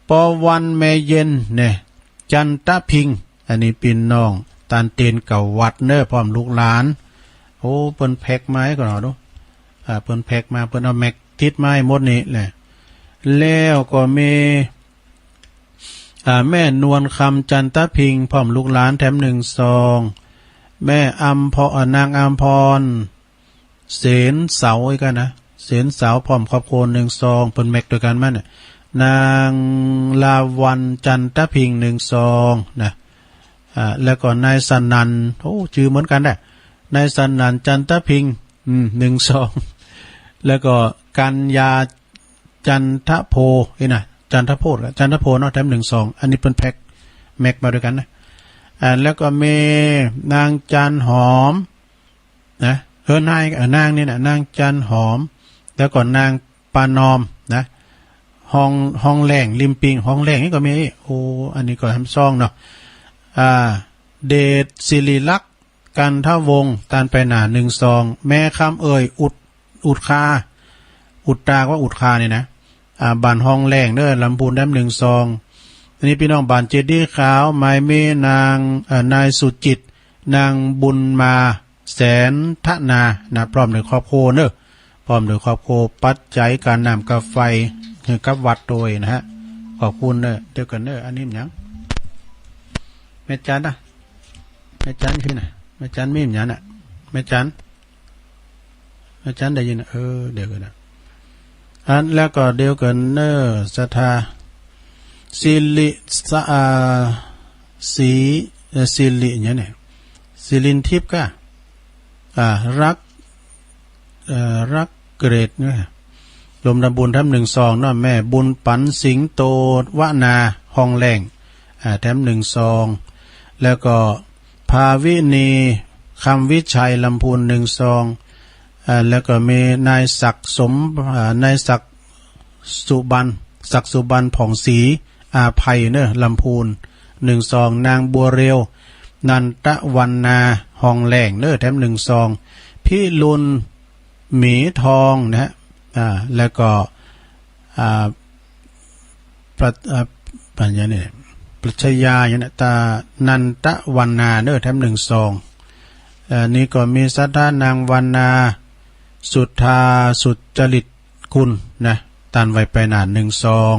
ปอวันแม่เย็นเนี่ย จันทพิงค์ อันนี้พี่น้องตานเตนเก่าวัดเนอ พร้อมลูกหลาน โอ้ เปิ้นแพ็กมาให้ก่อนเนาะดู อ่า เปิ้นแพ็กมา เปิ้นเอาแม็กติดมาให้หมดนี่แหละ แล้วก็มี อ่า แม่นวลคำ จันทพิงค์ พร้อมลูกหลานแถม หนึ่งซอง แม่อำพร อ่า นางอำพร เสนเสาอีกนะ เสนเสา พร้อมครอบครัว หนึ่งซอง เปิ้นแม็กด้วยกันมาเนี่ย นางลาวัน จันทพิงค์ หนึ่งซองนะ อ่า แล้วก็นายสนั่น โอ้ ชื่อเหมือนกันนะ นายสนั่น จันทพิงค์ อืม หนึ่งซอง แล้วก็กัญญา จันทโพ นี่นะ จันทโพด จันทโพเนาะ แถม หนึ่งซอง อันนี้เปิ้นแพ็กแม็กมาด้วยกันนะ อ่า แล้วก็มีนางจันหอมนะ เออ นาย เออ นางนี่นะ นางจันหอม แล้วก็นางปานอมนะ ห้อง ห้องแหล่งริมปิง ห้องแหล่งนี่ก็มี โอ้ อันนี้ก็แถมซองเนาะ อ่า เดชศิริลักษณ์ กันทวงศ์ ตานไปหนา หนึ่งซอง แม่คำเอ่ย อุด อุดคา อุดตากว่าอุดคาเนี่ยนะ อ่า บ้านห้องแหล่งเด้อ ลำพูน แถม หนึ่งซอง อันนี้พี่น้องบ้านเจดีย์ขาว หมายมีนาง เอ่อ นายสุจิต นางบุญมา แสนทนานะ พร้อมด้วยครอบครัวเนอะ พร้อมด้วยครอบครัว ปัจจัยการน้ำกาไฟให้กับวัดโดยนะฮะ ขอบคุณเนอะ เดี๋ยวกันเนอะ อันนี้มันหยัง แม่จันนะ แม่จันที่ไหน แม่จันมีมันหยังน่ะ แม่จัน แม่จันได้ยินน่ะ เออ เดี๋ยวกันนะ อันแล้วก็เดียวกันเนอ ศรัทธา สิริสะ อ่า สี เอ่อ สิริเนี่ยเนี่ย สิรินทิพย์ก็ อ่า รัก เอ่อ รักเกรดเนี่ย รวมทำบุญแถม หนึ่งซองเนาะ แม่บุญปัน สิงโตวนา ห้องแหล่ง อ่า แถม หนึ่งซอง แล้วก็ ภาวินี คำวิชัย ลำพูน หนึ่งซอง อ่า แล้วก็มีนายศักดิ์สม อ่า นายศักดิ์สุบรรณ ศักดิ์สุบรรณ ผ่องศรี อาภัยเนอะ ลำพูน หนึ่งซอง นางบัวเรียว นันทวรรณา ห้องแหล่งเนอะ แถม หนึ่งซอง พิรุณ หมีทองนะฮะ อ่า แล้วก็ อ่า ปรัช อ่า ปัญญาเนี่ย ปรัชญาเนี่ยนะ ตา นันทวรรณาเนอะ แถม หนึ่งซอง เอ่อ นี่ก็มีศรัทธานางวรรณา สุทธา สุจริตกุลนะ ตานไว้ไปหนา หนึ่งซอง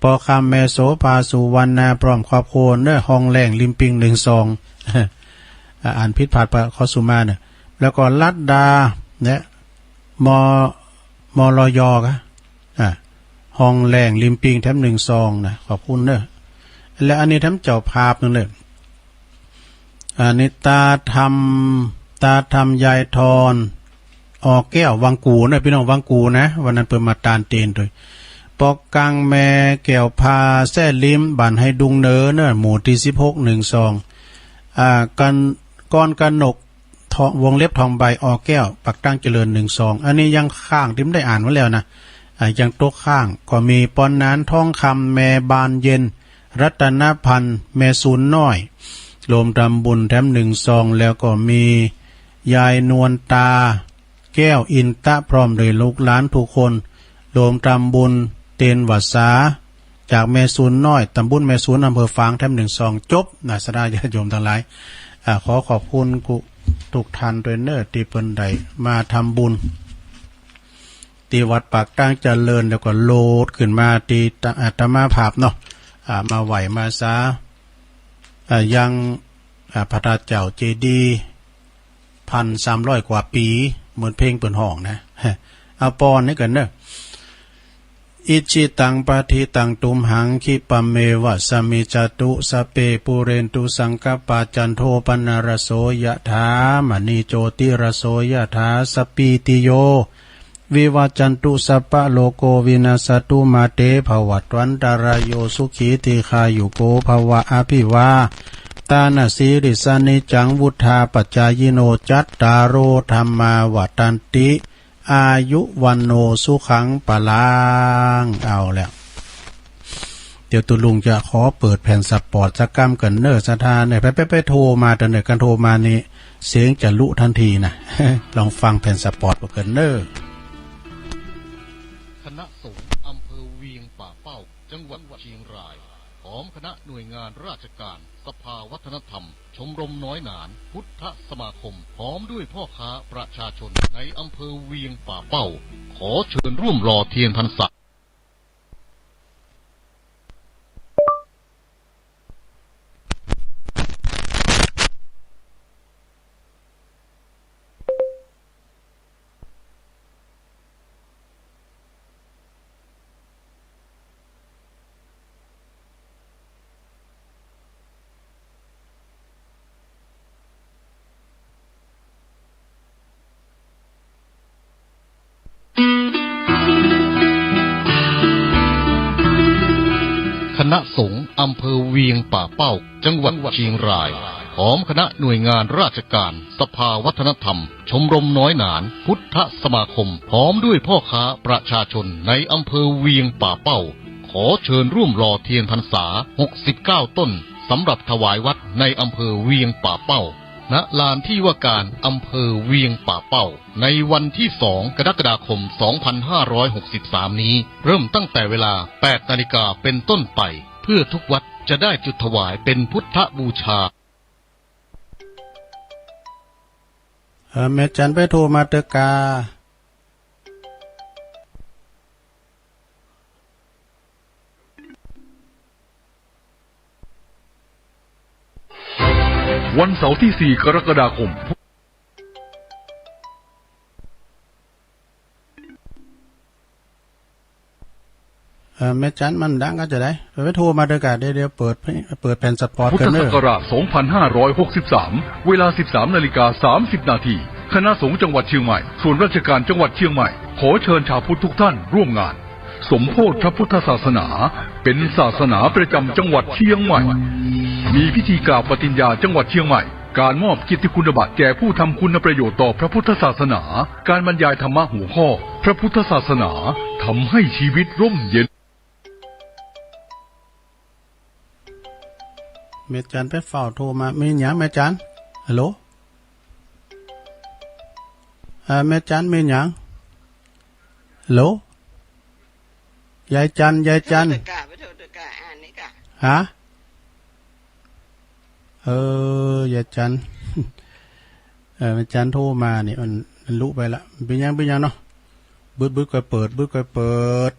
ปอคำ แม่โสภา สุวรรณา พร้อมครอบครัวเนอะ ห้องแหล่งริมปิง หนึ่งซอง อ่า อ่านผิดพลาดไปขอสุมาเนอะ แล้วก็รัตดาเนี่ย ม มลย กะ อ่ะ ห้องแหล่งริมปิงแถม หนึ่งซองนะ ขอบคุณเนอะ และอันนี้แถมเจ้าภาพนั่นเลย อันนี้ตาธรรม ตาธรรมยายทอน ออกแก้ว วังกูเนอะ พี่น้องวังกูนะ วันนั้นเปิ้นมาตานเตนด้วย ปอกกัง แม่แก้วพา แซ่ลิม บ้านไฮดุงเนอเนอะ หมู่ที่ สิบหก หนึ่งซอง อ่า กัน กรกนก ทอง วงเล็บ ทองใบ ออกแก้ว ปากตั้งเจริญ หนึ่งซอง อันนี้ยังค้างที่ไม่ได้อ่านไว้แล้วนะ อ่า ยังตกค้าง ก็มีปอนนาน ทองคำ แม่บานเย็น รัตนพันธ์ แม่ศูนย์น้อย รวมทำบุญแถม หนึ่งซอง แล้วก็มียายนวลตา แก้วอินตะ พร้อมโดยลูกหลานทุกคน รวมทำบุญเตนวัสสา จากแม่ศูนย์น้อย ตำบลแม่ศูนย์ อำเภอฝาง แถม หนึ่งซอง จบนะ ศรัทธาญาติโยมทั้งหลาย อ่า ขอขอบคุณกุ ทุกท่านด้วยเนอะ ที่เปิ้นได้มาทำบุญ ที่วัดปากตั้งเจริญ แล้วก็โหลดขึ้นมาที่ตะ อาตมาภาพเนาะ มาไหว้มาสา เอ่อ ยัง เอ่อ พระธาตุเจ้าเจดีย์ พันสามร้อยกว่าปี เหมือนเพลงเปิ้นฮ้องนะ เอาปอนนี้กันเนอะ Icchitaṃ patthitaṃ tumhaṃ khippameva samijjhatu, sabbe pūrentu saṅkappā cando paṇṇaraso yathā, maṇi jotiraso yathā, sabbītiyo vivajjantu sabbarogo vinassatu, mā te bhavatvantarāyo sukhī dīghāyuko bhava. Abhivādanasīlissa niccaṃ vuḍḍhāpacāyino cattāro dhammā vaḍḍhanti อายุ วัณโณ สุขัง พลัง เอาแล้ว เดี๋ยวตุ๊ลุงจะขอเปิดแผ่นสปอร์ตสักกำก่อนเนอะ ศรัทธาเนี่ย ไปไปไปโทรมาเถอะเนี่ย การโทรมานี่ เสียงจะลุทันทีนะ ลองฟังแผ่นสปอร์ตก่อนเนอะ คณะสงฆ์อำเภอเวียงป่าเป้า จังหวัดเชียงราย พร้อมคณะหน่วยงานราชการ สภาวัฒนธรรม ชมรมน้อยหนาน พุทธสมาคม พร้อมด้วยพ่อค้าประชาชนในอำเภอเวียงป่าเป้า ขอเชิญร่วมหล่อเทียนพรรษา คณะสงฆ์อำเภอเวียงป่าเป้า จังหวัดเชียงราย พร้อมคณะหน่วยงานราชการ สภาวัฒนธรรม ชมรมน้อยหนาน พุทธสมาคม พร้อมด้วยพ่อค้าประชาชนในอำเภอเวียงป่าเป้า ขอเชิญร่วมหล่อเทียนพรรษา หกสิบเก้า ต้น สำหรับถวายวัดในอำเภอเวียงป่าเป้า ณ ลานที่ว่าการอำเภอเวียงป่าเป้า ในวันที่ สอง กรกฎาคม สองพันห้าร้อยหกสิบสาม นี้ เริ่มตั้งแต่เวลา แปด นาฬิกาเป็นต้นไป เพื่อทุกวัดจะได้จุดถวายเป็นพุทธบูชา เอ่อ แม่จันไปโทรมาเถอะกา วันเสาร์ที่ สี่ กรกฎาคม เอ่อ แม่จันมันดังก็จะได้ ไปโทรมาเถอะกา เดี๋ยว เดี๋ยวเปิดเพลง เปิดแผ่นสปอร์ต พุทธศักราช สองพันห้าร้อยหกสิบสาม เวลา สิบสาม นาฬิกา สามสิบ นาที คณะสงฆ์จังหวัดเชียงใหม่ ส่วนราชการจังหวัดเชียงใหม่ ขอเชิญชาวพุทธทุกท่านร่วมงาน สมโภชพระพุทธศาสนา เป็นศาสนาประจำจังหวัดเชียงใหม่ มีพิธีกล่าวปฏิญญาจังหวัดเชียงใหม่ การมอบเกียรติคุณบัตรแก่ผู้ทำคุณประโยชน์ต่อพระพุทธศาสนา การบรรยายธรรมะหัวข้อ พระพุทธศาสนาทำให้ชีวิตร่มเย็น แม่จันไปเฝ้าโทรมา มีหยังแม่จัน ฮัลโหล เอ่อ แม่จันมีหยัง ฮัลโหล ยายจัน ยายจัน ไปโทรเถอะกะ ไปโทรเถอะกะ อ่านนี่กะ ฮะ เออ ยายจัน เออ แม่จันโทรมานี่ มัน มันลุไปละ เป๋นหยัง เป๋นหยังเนาะ บึดบึดก่อยเปิด บึดก่อยเปิด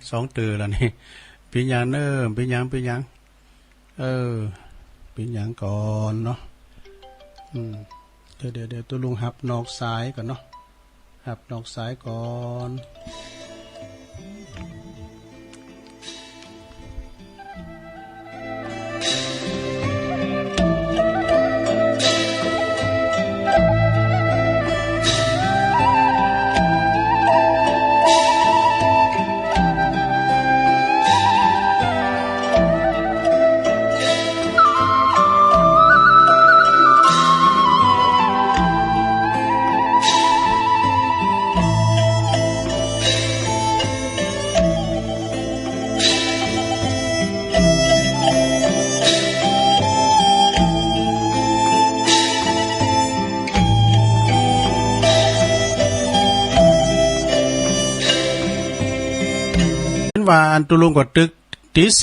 สองเตื้อแล้วนี่ เป๋นหยังเนาะ เป๋นหยัง เป๋นหยัง เออ เป๋นหยังก่อนเนาะ อืม เดี๋ยว เดี๋ยว เดี๋ยวตุ๊ลุงหับนอกสายก่อนเนาะ หับนอกสายก่อน ว่าอันตุ๊ลุงก็ตึก ติด